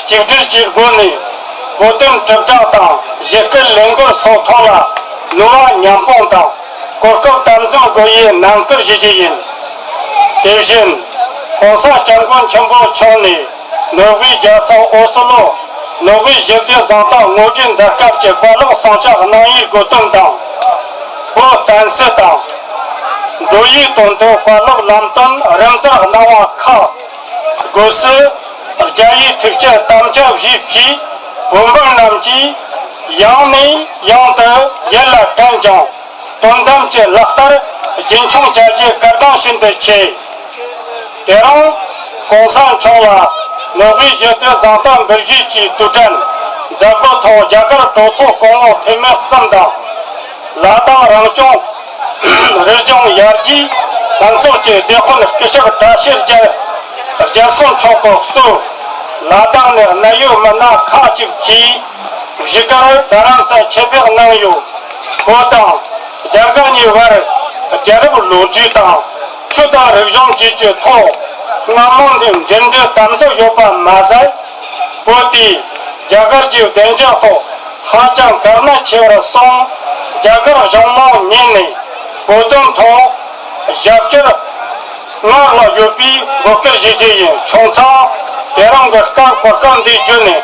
གཅིག་སྒྲིལ་གྱི་སྒོ་ནས་བོད་དོན་དྲིལ་བསྒྲགས་དང་གཞིས་སྐུལ་ལས་འགུལ་སོགས་ཐོག་ལ་ནུས་པ་མཉམ་སྤུངས་དང་གོ་སྐབས་དམ་འཛིན་དགོས་ཡའི་ནན་སྐུལ་ཞུ་རྒྱུ་ཡིན། དེ་བཞིན་༸གོང་ས་༸སྐྱབས་མགོན་ཆེན་པོ་མཆོག་ནས་ནོར་ཝེ་རྒྱལ་ས་ཨོ་སི་ལོ་ནོར་ཝེ་ཞི་བདེ་གཟེངས་རྟགས་དངོས་བརྗོད་མཛད་སྐབས་ཀྱི་བཀའ་སློབ་གསུང་བཤད་གནང་ཡུལ་དགོས་དོན་དང་། བོད་བསྟན་སྲིད་དང་འགྲོ་བའི་དོན་དུ་བཀའ་སློབ་ལམ་སྟོན་རིམ་བསྩལ་གནང་བ་ཁག་སྒོས་སུ། རྒྱ་ཡིག་ཐུགས་ཀྱི་དམ་བཅའ་བཞེས་ཀྱིས་བོད་འབངས་རྣམས་ཀྱིས་ཡང་ནས་ཡང་དུ་ཡིད་ལ་དྲན་ཅིང་དོན་དམ་གྱི་ལག་བསྟར་རྒྱུན་འཁྱོངས་བྱ་རྒྱུ་བཀའ་དྲིན་ཤིན་ཏུ་ཆེ། དེ་རིང་༸གོང་ས་མཆོག་ལ་ནོར་ཝེ་ཞི་བདེ་གཟེངས་རྟགས་འབུལ་བཞེས་ཀྱི་དུས་དྲན་མཛད་སྒོའི་ཐོག་རྒྱ་གར་གྲོས་ཚོགས་སྐུ་ངོ་འཐུས་མི་གསུམ་དང་། ལ་དྭགས་རང་སྐྱོང་རི་ལྗོངས་ཡར་རྒྱས་ལྷན་ཚོགས་ཀྱི་སྡེ་དཔོན་སྐུ་ཞབས་བཀྲ་ཤིས་རྒྱལ་རྒྱལ་མཚན་མཆོག་གིས་གཙོས་ལ་དྭགས་ནས་གནད་ཡོད་མི་སྣ་ཁག་ཅིག་གིས་བཞུགས་སྒར་རྡ་རམ་ས་ཆེད་ཕེབས་གནང་ཡོད། བོད་དང་རྒྱ་དཀར་གཉིས་བར་རྒྱལ་རབས་ལོ་རྒྱུས་དང་ཆོས་དང་རིག་གཞུང་བཅས་ཀྱི་ཐོག་སྔ་མོ་ནས་འབྲེལ་འདྲིས་དམ་ཟབ་ཡོད་པ་མ་ཟད། བོད་དེ་རྒྱ་གར་གྱི་བདེ་འཇགས་ཐོག་ཧ་ཅང་གལ་གནད་ཆེ་བར་སོང་། རྒྱ་གར་གཞུང་མང་ངོས་ནས་བོད་དོན་ཐོག་རྒྱབ་སྐྱོར་སྔར་ལྷག་ཡོད་པའི་འབོད་སྐུལ་ཞུ་རྒྱུ་ཡིན། ཆུང་ཚང་དེ་རིང་གི་སྐབས་གོ་སྐབས་འདི་བརྒྱུད་ནས་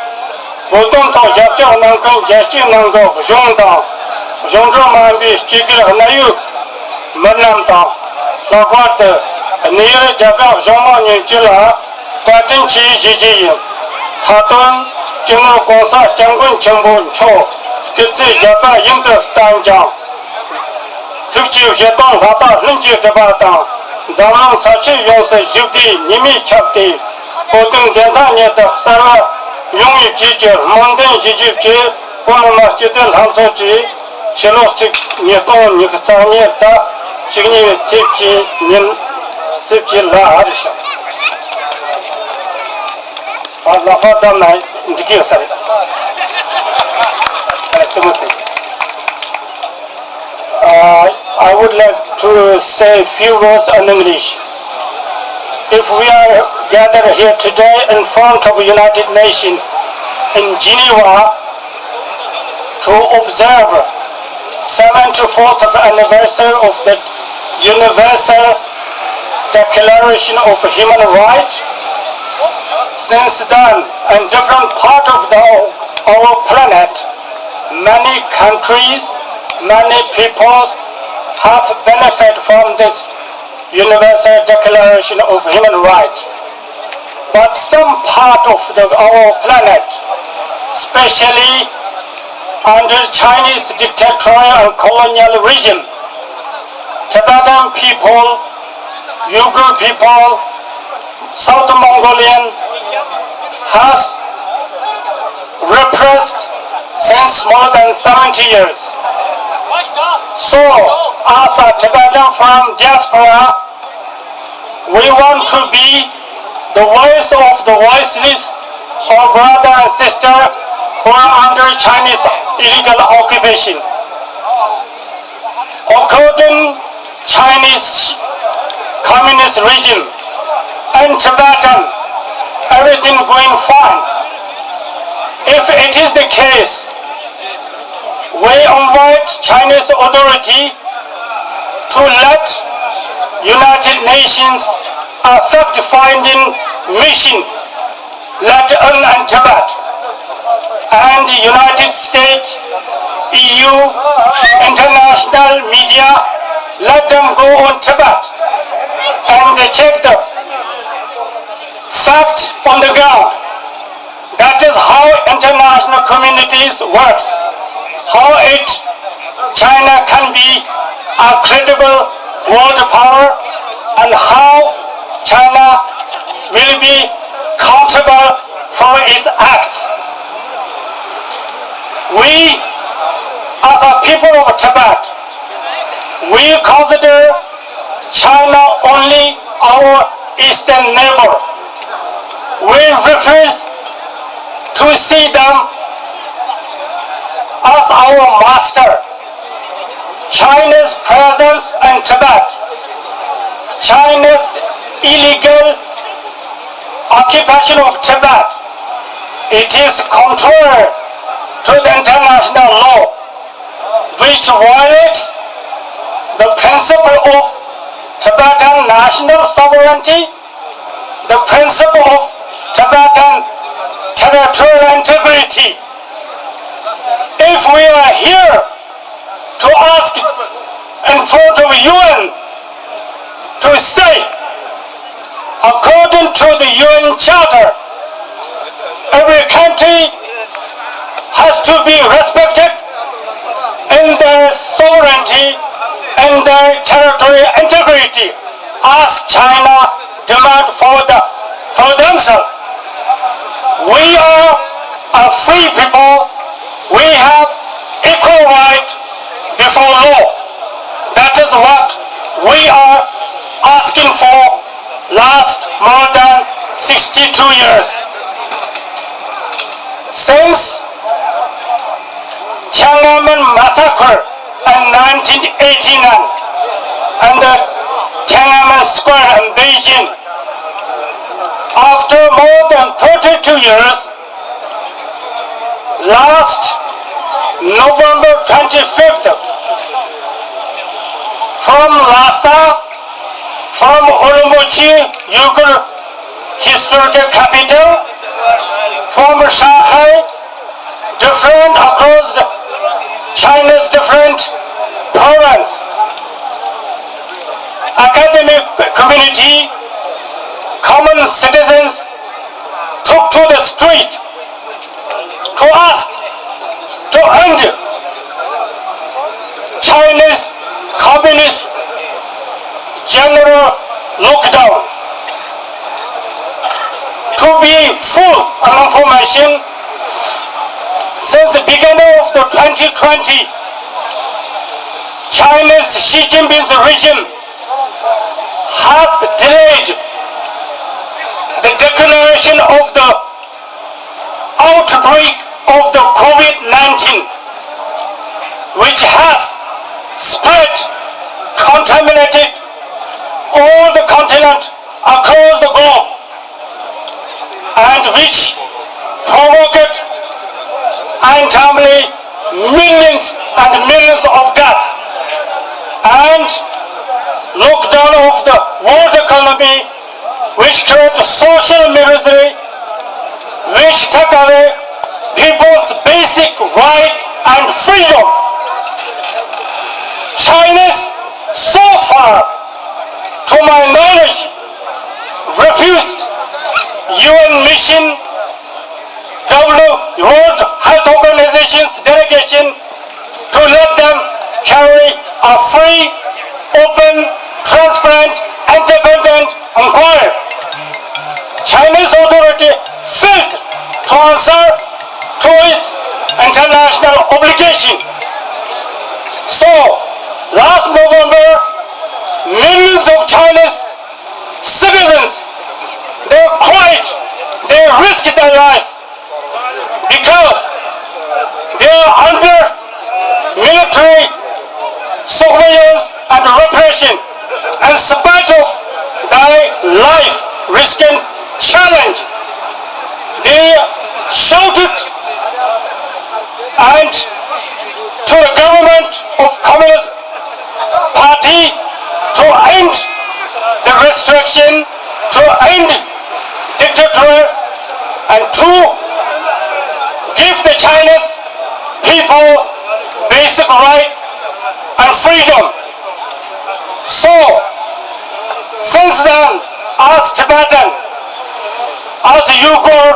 བོད་དོན་ཐོག་རྒྱབ་སྐྱོར་གནང་མཁན་རྒྱལ་སྤྱིའི་ནང་གི་གཞུང་དང་གཞུང་འབྲེལ་མ་ཡིན་པའི་སྤྱི་སྒེར་གནད་ཡོད་མི་རྣམས་དང་། ལྷག་པར་དུ་གནས་ཡུལ་རྒྱ་གར་གཞུང་མང་ཉིན་བཅུ་ལ་བཀའ་དྲིན་ཆེ་ཞུ་རྒྱུ་ཡིན། མཐའ་དོན་སྤྱི་ནོར་༸གོང་ས་༸སྐྱབས་མགོན་ཆེན་པོ་མཆོག་སྐུ་ཚེ་བརྒྱ་པ་ཡུན་དུ་བརྟན་ཅིང་། ཐུགས་ཀྱི་བཞེད་དོན་ལྷ་དང་ལྷུན་གྱིས་གྲུབ་པ་དང་། འཛམ་གླིང་ས་ཆ་ཡོངས་སུ་ཞི་བདེའི་ཉི་མས་ཁྱབ་སྟེ། བོད་དོན་བདེན་མཐའ་མྱུར་དུ་གསལ་བ་ཡོང་བའི་ཆེད་ཀྱི་སྨོན་འདུན་ཞུ་རྒྱུ་བཅས། བོད་མི་མང་སྤྱི་འཐུས་ལྷན་ཚོགས་ཀྱི་ཕྱི་ལོ་གཅིག་ཉིས་སྟོང་ཉི་ཤུ་རྩ་གཉིས་ཟླ་བཅུ་གཉིས་པའི་ཚེས་གཅིག་ཉིན་ཚེས་གཅིག་ལ་ཨ་རི་ཤང་། ཨ་ལག་པ་བརྡབ་ན་འགྲིག་གི་ཡོད་ས་རེད། ཨ་རྩེད་མོ་ཟེར། Uh, I would like to say a few words in English. If we are gathered here today in front of United Nations in Geneva to observe seventy-fourth anniversary of the Universal Declaration of Human Rights, since then, in different parts of the, our planet, many countries, many peoples have benefited from this Universal Declaration of Human Rights. But some part of the, our planet, especially under Chinese dictatorial and colonial regime, Tibetan people, Uyghur people, South Mongolian has repressed since more than seventy years. So, as a Tibetan from diaspora, we want to be the voice of the voiceless, our brother and sister who are under Chinese illegal occupation. According Chinese communist regime and Tibetan, everything going fine. If it is the case, we invite Chinese authority to let United Nations a fact-finding mission, let in, in Tibet, and United States, E U, international media, let them go on Tibet and check the fact on the ground. That is how international communities works. How it, China can be a credible world power and how China will be accountable for its acts. We, as a people of Tibet, we consider China only our eastern neighbor. We refuse to see them as our master. China's presence in Tibet, China's illegal occupation of Tibet, it is contrary to the international law, which violates the principle of Tibetan national sovereignty, the principle of Tibetan territorial integrity. If we are here to ask in front of U N to say, according to the U N Charter, every country has to be respected in their sovereignty and their territorial integrity, as China demand for the, for themselves. We are a free people. We have equal right before law. That is what we are asking for last more than sixty-two years. Since Tiananmen massacre in nineteen eighty-nine and the Tiananmen Square in Beijing, after more than thirty-two years, last November twenty-fifth, from Lhasa, from Urumqi, Uyghur historical capital, from Shanghai, different across the China's different province, academic community, common citizens took to the street to ask to end Chinese Communist general lockdown. To be full information, since the beginning of the twenty twenty, Chinese Xi Jinping's regime has delayed the declaration of the outbreak of the COVID nineteen, which has spread, contaminated all the continent across the globe, and which provoked untimely millions and millions of death and lockdown of the world economy, which create social misery, which take away people's basic right and freedom. Chinese, so far, to my knowledge, refused U N mission, W World Health Organization's delegation to let them carry a free, open, transparent, independent inquiry. Chinese authority failed to answer to its international obligation. So, last November, millions of Chinese citizens, they cried, they risked their life because they are under military surveillance and repression. In spite of their life risking challenge, they shouted and to the government of Communist Party to end the restriction, to end dictator, and to give the Chinese people basic right and freedom. So, since then, as Tibetan, as Uyghur,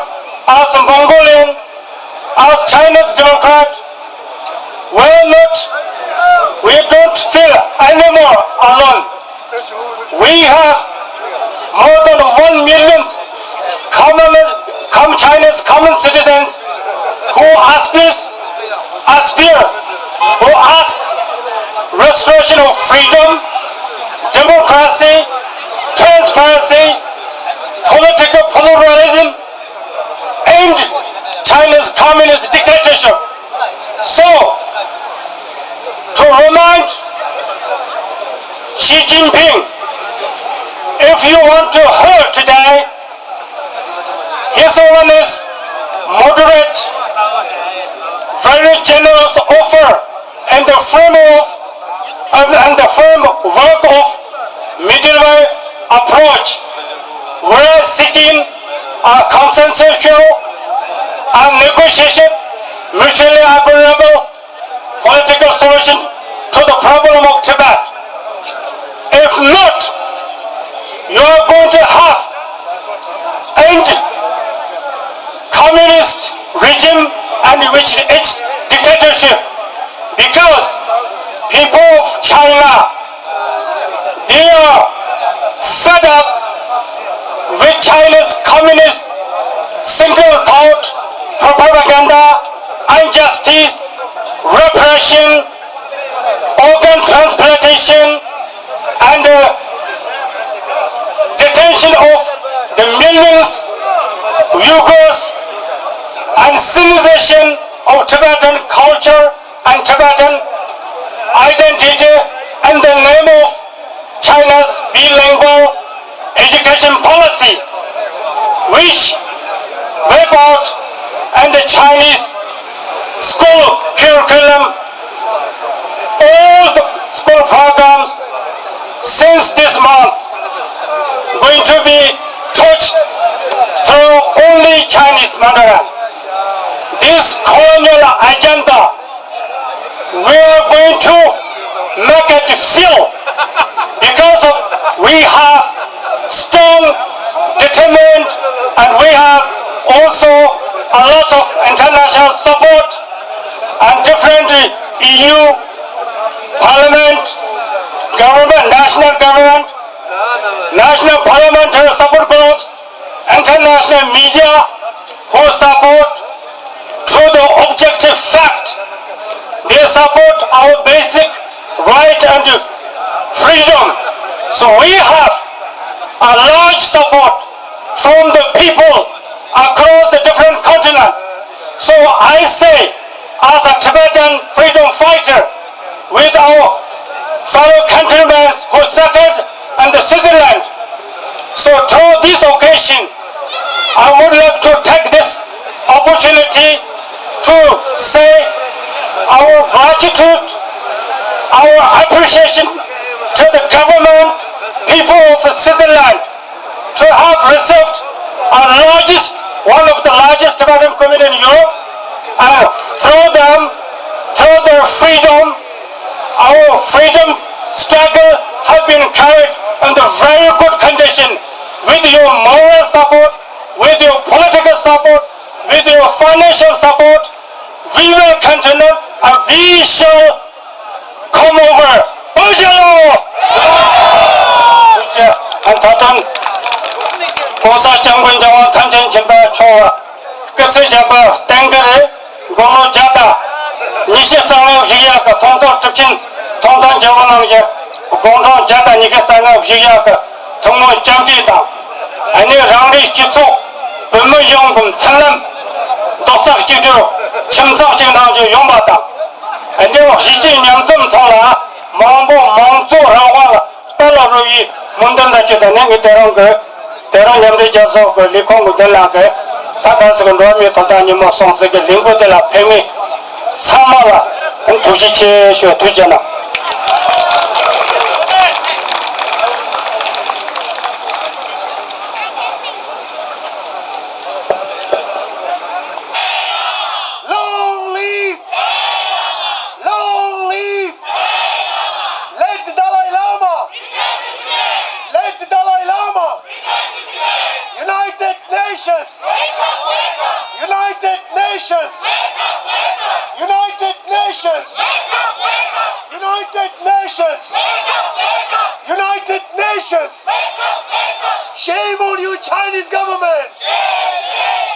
as Mongolian, as Chinese democrat, we are not, we don't feel anymore alone. We have more than one million common, com- Chinese common citizens who aspires, aspire, who ask restoration of freedom, democracy, transparency, political pluralism, end China's communist dictatorship. So, to remind Xi Jinping, if you want to hear today, His Holiness moderate, very generous offer in the frame of, um, in the framework of middle way approach, where seeking a consensual and negotiation, mutually agreeable political solution to the problem of Tibet. If not, you are going to have end communist regime and which its dictatorship, because people of China, they are fed up with China's communist single thought, propaganda, injustice, repression, organ transplantation, and uh, detention of the millions Uyghurs, and Sinization of Tibetan culture and Tibetan identity in the name of China's bilingual education policy, which wipe out and the Chinese school curriculum, all the school programs since this month going to be touched through only Chinese Mandarin. This colonial agenda, we are going to make it feel because of we have strong, determined, and we have also a lot of international support and different E U Parliament, government, national government, national parliamentary support groups, international media who support through the objective fact. They support our basic right and freedom. So we have a large support from the people across the different continent. So I say, as a Tibetan freedom fighter, with our fellow countrymen who settled in the Switzerland. So through this occasion, I would like to take this opportunity to say our gratitude, our appreciation to the government, people of Switzerland, to have received a largest, one of the largest Tibetan community in Europe, and through them, through their freedom, our freedom struggle have been carried in the very good condition. With your moral support, with your political support, with your financial support, we will continue and we shall come over. པོ་ཞེ་ལོ། ཐུགས་རྗེ་ཆེ། ད་དུང་༸གོང་ས་༸སྐྱབས་མགོན་རྒྱལ་དབང་ཐམས་ཅད་མཁྱེན་པ་མཆོག་ལ་སྐུ་ཚེ་ཞབས་པད་བརྟན་གྱི་རེད། དགུང་ལོ་བརྒྱ་དང་ཉི་ཤུ་རྩ་ལྔ་བཞུགས་ཡག་གི་ཐོག་མཐའ་གྲུབ་ཆེན་ཐོག་མཐའ་རྒྱལ་པོ་རྣམས་ཀྱི་དགུང་གྲངས་བརྒྱ་དང་ཉི་ཤུ་རྩ་ལྔ་བཞུགས་ཡག་གི་ཐུགས་སྨོན་སྐྱབས་འཇུག་དང་། ཨ་ནི་རང་རེའི་སྤྱི་ཚོགས་བོད་མི་ཡོངས་ཀྱི་མཐུན་ལམ་རྡོག་རྩ་གཅིག་སྒྲིལ་ཁྱིམ་ཚང་གཅིག་ནང་བཞིན་ཡོང་བ་དང་། ཨ་ནི་གཞིས་བྱེས་མཉམ་འཛོམས་ཐོག་ལ་མང་པོ་མང་གཙོ་རང་དབང་ལ་དཔལ་ལ་རོལ་བའི་སྨོན་འདུན་དང་བཅས་ཏེ་ནི་ངས་དེ་རིང་གི་དེ་རིང་མཉམ་འབྲེལ་རྒྱལ་ཚོགས་ཀྱི་ལས་ཁུངས་ཀྱི་མདུན་ལམ་གྱི་ད་ག་ཟེ་གི་འགྲོ་བ་མིའི་ཐོབ་ཐང་ཉིན་མོ་སྲུང་བརྩི་གི་ལས་འགུལ་དེ་ལ་ཕེབས་མཁན་ཚང་མ་ལ་ཐུགས་རྗེ་ཆེ་ཞུ། ཐུགས་རྗེ་གནང་། Long live! Long live! Let the Dalai Lama! Let the Dalai Lama! United Nations! United Nations! United Nations! United Nations! United United Nations! Shame on you, Chinese government!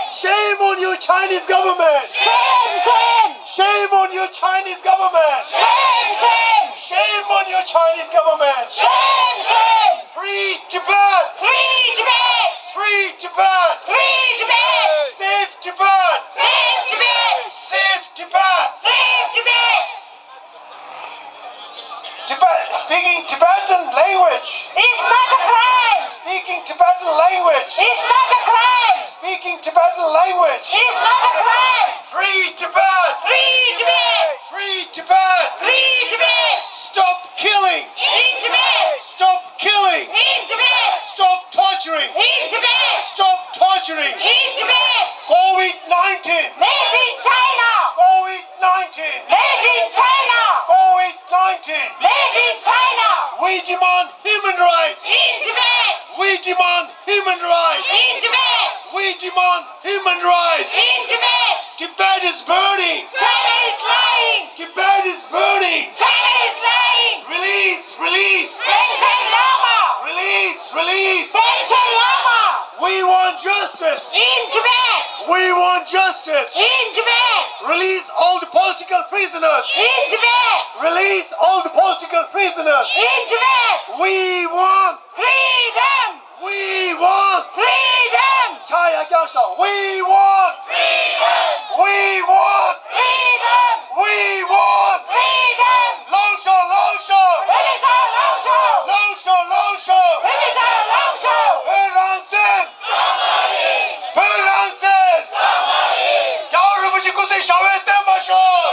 Shame on you, Chinese government! Shame, shame! Shame on you, Chinese government! Shame, shame! Shame on you, Chinese government! Shame, shame! Free Tibet! Free Tibet! Free Tibet! Free Tibet! Save Tibet! Save Tibet! Save Tibet! Save Tibet! Tibet, speaking Tibetan language. It's not a crime. Speaking Tibetan language. It's not a crime. Speaking Tibetan language. It's not a crime. Free Tibet. Free Tibet. Free Tibet. Free Tibet. Stop killing. In Tibet. Stop killing. In Tibet. Stop torturing. In Tibet. Stop torturing. In Tibet. COVID nineteen. Made in China. COVID nineteen. Made in China. COVID nineteen. Made in China. We demand human rights. In Tibet. We demand human rights. In Tibet. We demand human rights. In Tibet. Tibet is burning. China is lying. Tibet is burning. China is lying. Release, release. Panchen Lama. Release, release. Panchen Lama. We want justice. In Tibet. We want justice. In Tibet. Release all the political prisoners. In Tibet. Release all the political prisoners. In Tibet. We want. Freedom. We want. Freedom. Chaya Kyangsta. We want. Freedom. We want. Freedom. We want. Freedom. Longsho, Longsho. Longsho, Longsho. Longsho, Longsho. Longsho, Longsho. བོད་རང་བཙན། རྒྱལ་བ་རིན་པོ་ཆེ་སྐུ་ཚེ་ཞབས་པད་བརྟན་པར་ཤོག་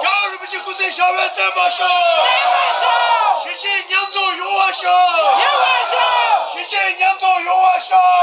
རྒྱལ་བ་རིན་པོ་ཆེ་སྐུ་ཚེ་ཞབས་པད་བརྟན་པར་ཤོག་གཞིས་བྱེས་མཉམ་འཛོམས་ཡོང་བར་ཤོག་གཞིས་བྱེས་མཉམ་འཛོམས་ཡོང་བར་ཤོག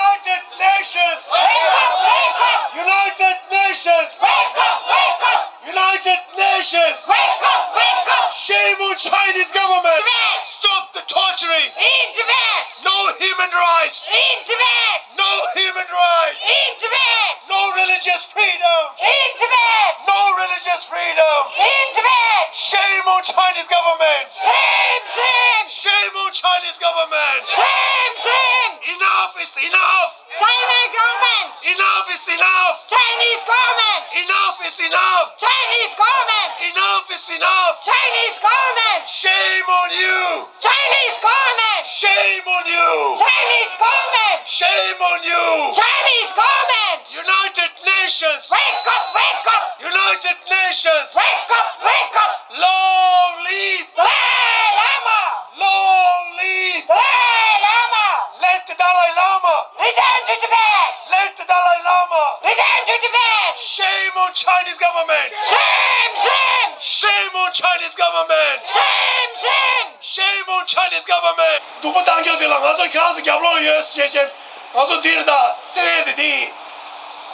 United Nations! Wake up, wake up! United Nations! Wake up, wake up! United Nations! Wake up, wake up! Shame on Chinese government! Tibet! Stop the torturing! In Tibet! No human rights! In Tibet! No human rights! In Tibet! No religious freedom! In Tibet! No religious freedom! In Tibet! Shame on Chinese government! Shame, shame! Shame on Chinese government! Shame, shame! Enough is enough! China government! Enough is enough! Chinese government! Enough is enough! Chinese government! Enough is enough! Chinese government! Shame on you! Chinese government! Shame on you! Chinese government! Shame on you! Chinese government! United Nations! Wake up, wake up! United Nations! Wake up, wake up! Long live! Dalai Lama! Long live! Dalai Lama! Let the Dalai Lama! Return to Tibet! Let the Dalai Lama! Return to Tibet! Shame on Chinese government! Shame, shame! Shame on Chinese government! Shame, shame! Shame on Chinese government! སྡུག་པོ་བཏང་རྒྱུ་དེ་ལ་ང་ཚོ་ཁྱེད་རང་ཚོ་རྒྱབ་ལོགས་ཡོད་ཟེར་བྱས་ང་ཚོ་འདིར་ད་ལྟོས་ཏེ་འདི།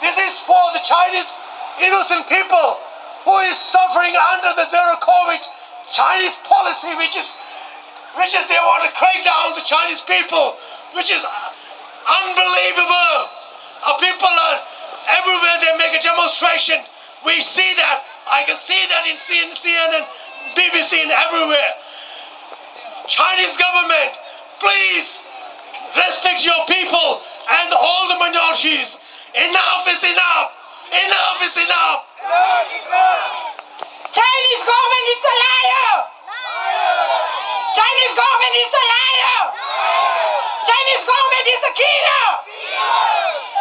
This is for the Chinese innocent people who is suffering under the zero COVID Chinese policy, which is, which is they want to crack down the Chinese people, which is unbelievable. Uh, people are everywhere, they make a demonstration. We see that. I can see that in C N N, C N N, B B C, and everywhere. Chinese government, please respect your people and all the minorities. Enough is enough. Enough is enough. Chinese government is the liar. Chinese government is the liar. Chinese government is the killer.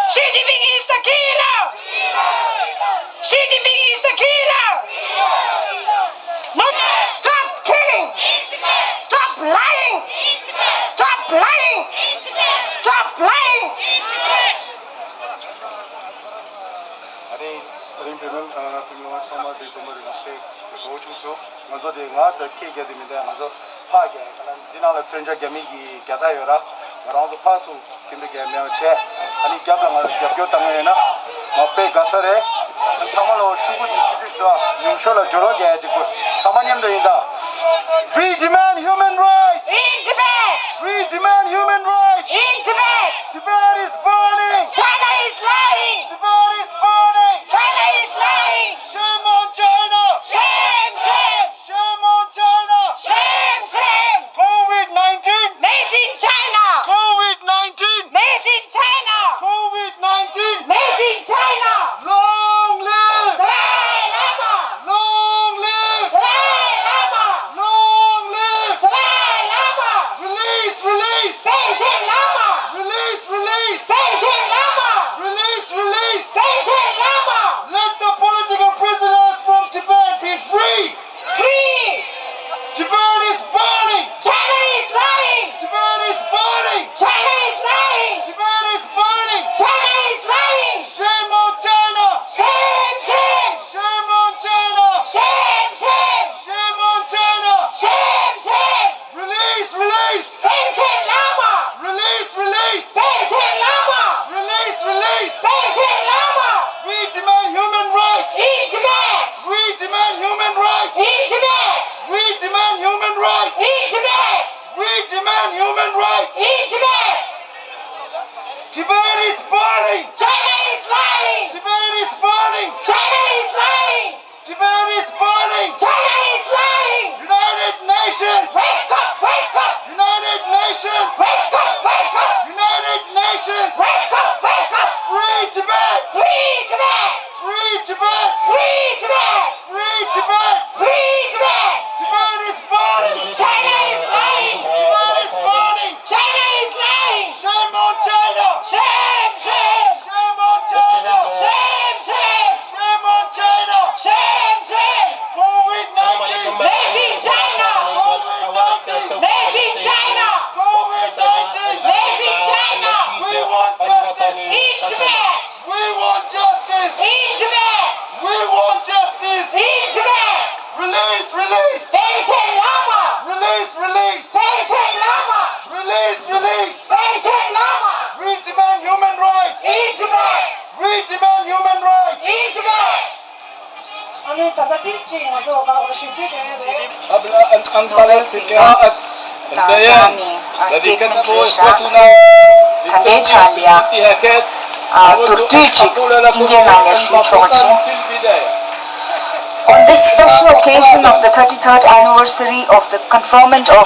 Xi Jinping is the killer. Xi Jinping is the killer. No, stop killing. Stop lying. Stop lying. Stop lying. ཨ་ནི་དེ་རིང་བོད་མི་ཨ་བོད་མི་མང་ཚང་མ་འདི་འཛོམས་པ་འདི་དཔེ་དགའ་པོ་བྱུང་སོང་། ང་ཚོ་དེ་ང་ད་སྐད་རྒྱག་དེ་མི་འདུག་ང་ཚོ་ཕར་རྒྱག་ཡ་ལ་འདི་ནང་ལ་མཚོན་ཆ་རྒྱག་མི་གི་རྒྱག་རྟགས་ཡོད་ར། ང་རང་ཚོ་ཕར་ཚུར་སྐད་འབོད་རྒྱག་མེད་པ་བྱས། ཨ་ནི་རྒྱབ་ལ་ང་རྒྱབ་སྐྱོར་བཏང་ཡོད་ན་ང་དཔེ་དགའ་ས་རེད། ཚང་མ་ལ་ཤུགས་པོ་དེ་ཆེ་འདུག་ཞུ་དོ། ཉུང་ཤོས་ལ་སྦྱོར་བ་རྒྱག་ཡ་གཅིག་པོ། ཚང་མ་མཉམ་དུ་ཡིན་ད། We demand human rights! In Tibet! We demand human rights! In Tibet! Tibet is burning! China is lying! Tibet is burning! China is lying! Shame on China! Shame, shame! Shame on China! Shame! is burning! China is lying! Tibet is burning! China is lying! Tibet is burning! China is lying! United Nations! Wake up! Wake up! United Nations! Wake up! Wake up! United Nations! Wake up! Wake up! Free Tibet! Free Tibet! Free Tibet! Free Tibet! Free Tibet! Free Tibet! Tibet is burning! China is lying! Tibet is burning! China is lying! Shame on China! Shame, shame! Shame on China! Shame, shame! Shame on China! Shame, shame! COVID nineteen! Made in China! COVID nineteen! Made in China! COVID nineteen! Made in China! We want justice! In Tibet! We want justice! In Tibet! We want justice! In Tibet! Release, release! Panchen Lama! Release, release! Panchen Lama! Release, release! Panchen Lama! We demand human rights! In Tibet! We demand human rights! In Tibet! ཨ་ནི་ད་ལྟ་ཏིས་ཅིག་ང་ཚོ་ག་ལ་ཞུ་རྒྱུ་དེ་རེད། قبل أن أنطلق في قراءة البيان الذي كتبه إخوتنا للتنبيه بالانتهاكات، أود أن أقول لكم شيئا بسيطا في البداية. On this special occasion of the thirty-third anniversary of the conferment of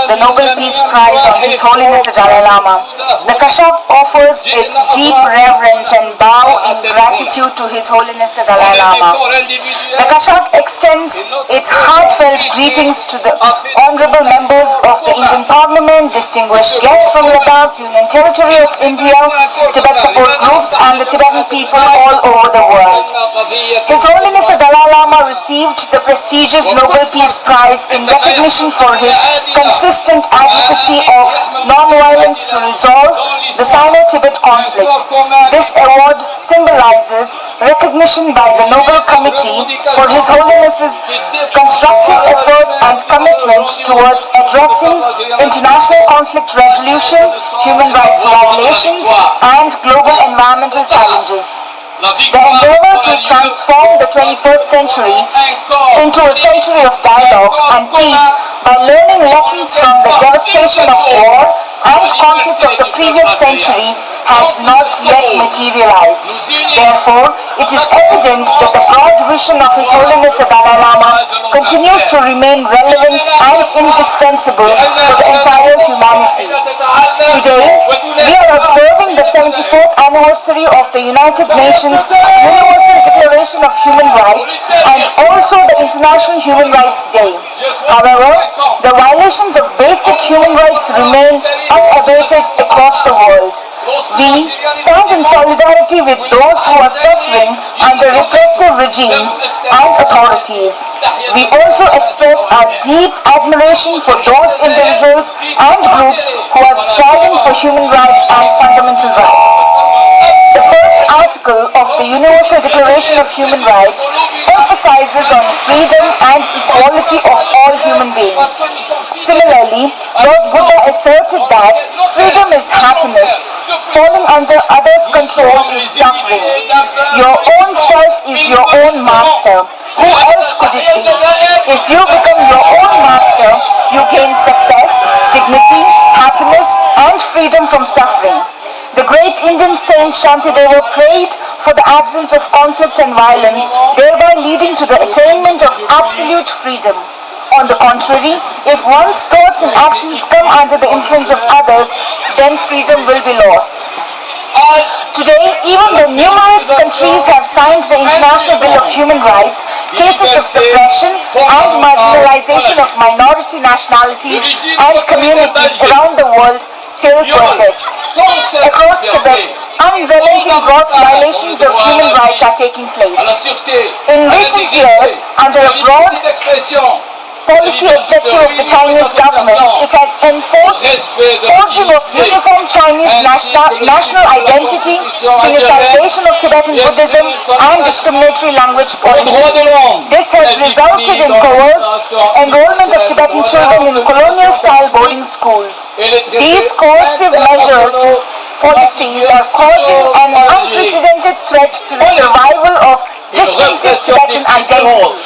the Nobel Peace Prize on His Holiness the Dalai Lama, the Kashag offers its deep reverence and bow in gratitude to His Holiness the Dalai Lama. The Kashag extends its heartfelt greetings to the honorable members of the Indian Parliament, distinguished guests from Ladakh, Union Territory of India, Tibet support groups, and the Tibetan people all over the world. His Holiness the Dalai Lama received the prestigious Nobel Peace Prize in recognition for his consistent advocacy of non-violence to resolve the Sino-Tibet conflict. This award symbolizes recognition by the Nobel Committee for His Holiness's constructive effort and commitment towards addressing international conflict resolution, human rights violations, and global environmental challenges. The endeavor to transform the twenty-first century into a century of dialogue and peace by learning lessons from the devastation of war and conflict of the previous century has not yet materialized. Therefore, it is evident that the broad vision of His Holiness the Dalai Lama continues to remain relevant and indispensable for the entire humanity. Today, we are observing the seventy-fourth anniversary of the United Nations Universal Declaration of Human Rights and also the International Human Rights Day. However, the violations of basic human rights remain unabated across the world. We stand in solidarity with those who are suffering under repressive regimes and authorities. We also express our deep admiration for those individuals and groups who are striving for human rights and fundamental rights. The first article of the Universal Declaration of Human Rights emphasizes on freedom and equality of all human beings. Similarly, Lord Buddha asserted that freedom is happiness, falling under others' control is suffering. Your own self is your own master. Who else could it be? If you become your own master, you gain success, dignity, happiness, and freedom from suffering. The great Indian saint Shantideva prayed for the absence of conflict and violence, thereby leading to the attainment of absolute freedom. On the contrary, if one's thoughts and actions come under the influence of others, then freedom will be lost. Today, even though numerous countries have signed the International Bill of Human Rights, cases of suppression and marginalization of minority nationalities and communities around the world still persist. Across Tibet, unrelenting gross violations of human rights are taking place. In recent years, under a broad policy objective of the Chinese government, it has enforced forging of uniform Chinese national, national identity, sinicization of Tibetan Buddhism, and discriminatory language policies. This has resulted in coerced enrollment of Tibetan children in colonial-style boarding schools. These coercive measures, policies are causing an unprecedented threat to the survival of distinctive Tibetan identity.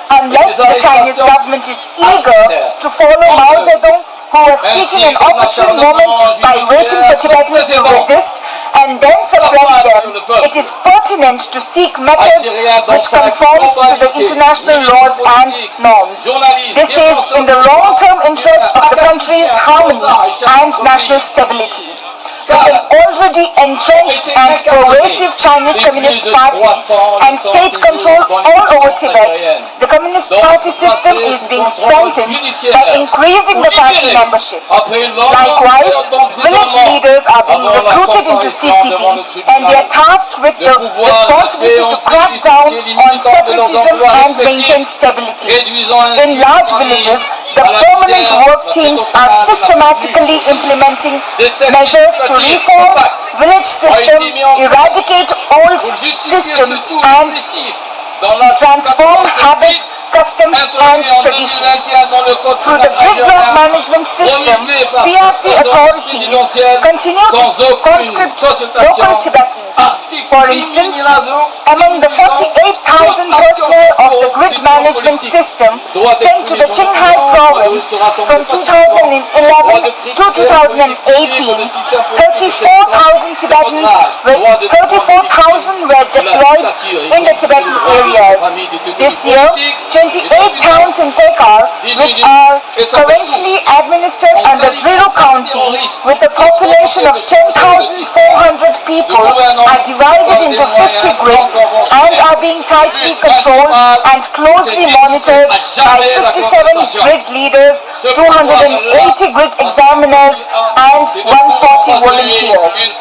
Unless the Chinese government is eager to follow Mao Zedong who was seeking an opportune moment by waiting for Tibetans to resist and then suppress them, it is pertinent to seek methods which conforms to the international laws and norms. This is in the long-term interest of the country's harmony and national stability. With an already entrenched and pervasive Chinese Communist Party and state control all over Tibet, the Communist Party system is being strengthened by increasing the party membership. Likewise, village leaders are being recruited into C C P and they are tasked with the responsibility to crack down on separatism and maintain stability. In large villages, the permanent work teams are systematically implementing measures to reform village system, eradicate old systems, and transform habits, customs, and traditions. Through the gridlock management system, P R C authorities continue to conscript local Tibetans. For instance, among the forty-eight thousand personnel of the grid management system sent to the Qinghai province from two thousand eleven to two thousand eighteen, thirty-four thousand Tibetans were, thirty-four thousand were deployed in the Tibetan areas. This year, twenty-eight towns in Pekar, which are currently administered under Driru County, with a population of ten thousand four hundred people, are divided into fifty grids and are being tightly controlled and closely monitored by fifty-seven grid leaders, two hundred eighty grid examiners, and one forty volunteers.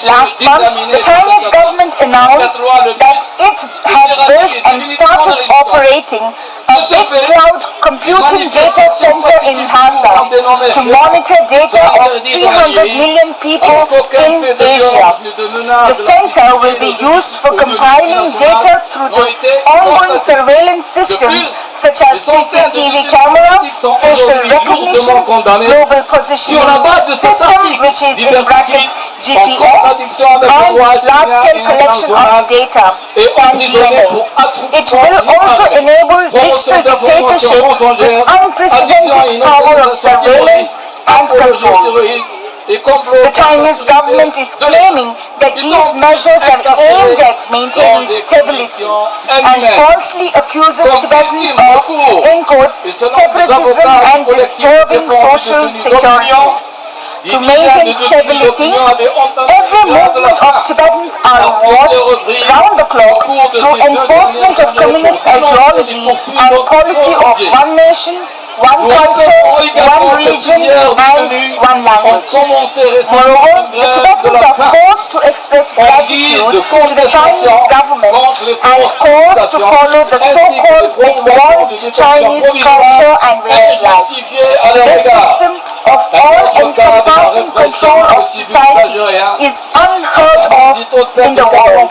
Last month, the Chinese government announced that it has built and started operating a big cloud computing data center in Lhasa to monitor data of three hundred million people in Asia. The center will be used for compiling data through the ongoing surveillance systems such as C C T V camera, facial recognition, global positioning system, which is in brackets G P S, and large-scale collection of data and D N A. It will also enable digital dictatorship with unprecedented power of surveillance and control. The Chinese government is claiming that these measures are aimed at maintaining stability and falsely accuses Tibetans of, in quotes, separatism and disturbing social security. To maintain stability, every movement of Tibetans are watched round the clock through enforcement of communist ideology and policy of one nation, one culture, one religion, and one language. Moreover, the Tibetans are forced to express gratitude to the Chinese government and calls to follow the so-called advanced Chinese culture and way of life. This system of all-encompassing control of society is unheard of in the world.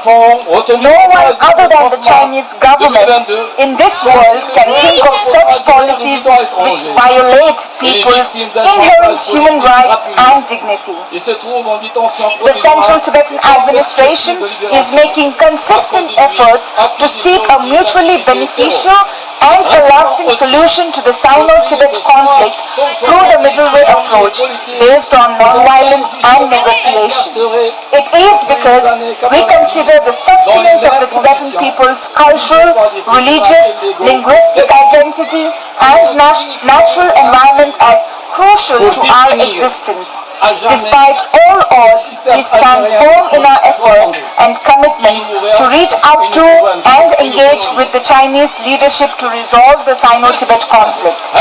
No one other than the Chinese government in this world can think of such policies which violate people's inherent human rights and dignity. The Central Tibetan Administration is making consistent efforts to seek a mutually beneficial and a lasting solution to the Sino-Tibet conflict through the middle way approach based on non-violence and negotiation. It is because we consider the sustenance of the Tibetan people's cultural, religious, linguistic identity and nat- natural environment as crucial to our existence. Despite all odds, we stand firm in our efforts and commitments to reach out to and engage with the Chinese leadership to resolve the Sino-Tibet conflict.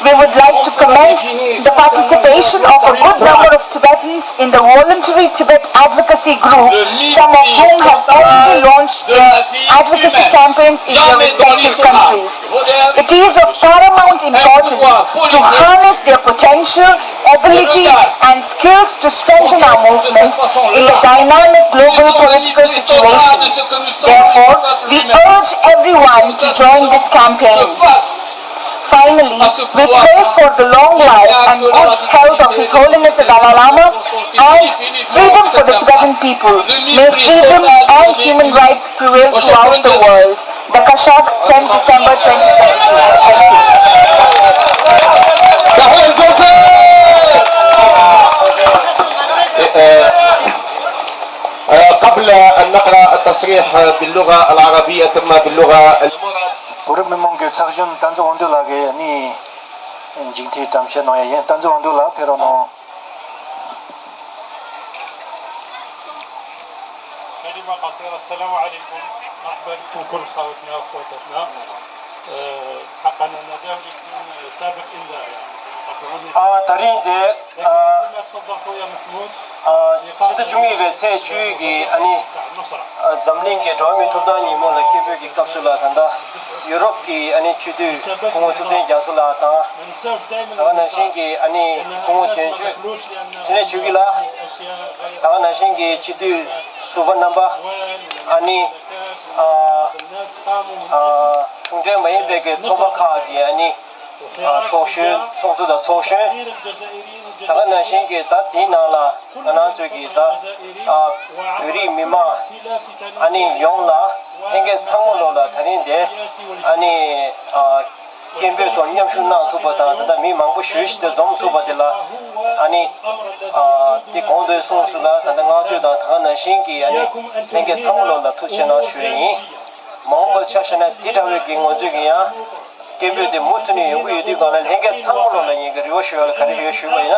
We would like to commend the participation of a good number of Tibetans in the voluntary Tibet advocacy group, some of whom have already launched their advocacy campaigns in their respective countries. It is of paramount importance to harness their potential, ability, and skills to strengthen our movement in the dynamic global political situation. Therefore, we urge everyone to join this campaign. Finally, we pray for the long life and good health of His Holiness the Dalai Lama and freedom for the Tibetan people. May freedom and human rights prevail throughout the world. The Kashag, ten December twenty twenty-two. Thank you. تصريح باللغة العربية ثم باللغة ال- བོད་རིགས་མི་མང་གི་ཚོགས་གཞོན་བསྟན་འཛིན་དབང་འདུས་ལགས་ཀྱིས་ནི་མཇུག་མཐའི་གཏམ་བཤད་གནང་ཡ་ཡིན། བསྟན་འཛིན་དབང་འདུས་ལགས་ཕེབས་རོགས་གནང་། كلمة قصيرة. السلام عليكم. مرحبا بكم كل خواتنا وخواتاتنا. أه، حقا أنا داوي بدون سابق إنذار، يعني. ཨ་ད་རིང་དེ་ཨ་ཨ་ཕྱི་ཟླ་བཅུ་གཉིས་པའི་ཚེས་བཅུ་གི་ཨ་ནི་ཨ་འཛམ་གླིང་གི་འགྲོ་བ་མིའི་ཐོབ་ཐང་ཉིན་མོ་ལ་སྐད་འབོད་ཀྱི་སྐབས་སུ་ལ་ད་ལྟ་ཡུ་རོབ་ཀྱི་ཨ་ནི་སྤྱི་འཐུས་སྐུ་ངོ་ཐུབ་བསྟན་རྒྱ་མཚོ་ལགས་དང་། ད་ག་ནང་བཞིན་གྱི་ཨ་ནི་སྐུ་ངོ་དོན་གཅོད། དེ་ནས་ཆོས་སྐྱིད་ལགས། ད་ག་ནང་བཞིན་གྱི་སྤྱི་འཐུས་ཟུར་པ་རྣམ་པ། ཨ་ནི་ཨ་ཨ་གཞུང་འབྲེལ་མ་ཡིན་པའི་གི་ཚོགས་པ་ཁག་གི་ཨ་ནི་ཨ་ཚོགས་གཞོན། ཚོགས་གཙོ་དང་ཚོགས་གཞོན། ད་ག་ནང་བཞིན་གྱི་ད་དེའི་ནང་ལ་ང་རང་ཚོའི་གི་ད་ཨ་བོད་རིགས་མི་མང་ཨ་ནི་ཡོངས་ལ་ལྷན་རྒྱས་ཚང་མ་ལོག་ལ་ད་རིང་དེ་ཨ་ནི་ཨ་སྐད་འབོད་ཐོག་མཉམ་ཞུགས་གནང་ཐུབ་པ་དང་། ད་ལྟ་མི་མང་པོ་ཞེ་ཅིག་དེ་འཛོམས་ཐུབ་པ་དེ་ལ་ཨ་ནི་ཨ་དེ་གོང་དུ་གསུངས་སོང་ལ། ད་ལྟ་བསྔགས་བརྗོད་དང་ད་ག་ནང་བཞིན་གྱི་ཨ་ནི་ལྷན་རྒྱས་ཚང་མ་ལོག་ལ་ཐུགས་རྗེ་ཆེ་གནང་ཞུ་ཡས་ཡིན། མ་འོངས་པར་ཆ་བཞག་ན་དེ་འདྲ་བའི་གི་ང་ཚོས་ཀྱི་ཡང་སྐད་འབོད་དེ་མུ་མཐུད་ནས་ཡོང་གི་ཡོད་དུས་སྒང་ལ་ལྷན་རྒྱས་ཚང་མ་ལོག་ལ་ངེད་ཀྱི་རེ་བ་ཞུ་ཡ་ལ་ག་རེ་ཞུ་ཡ་ཞུས་པ་ཡིན་ན།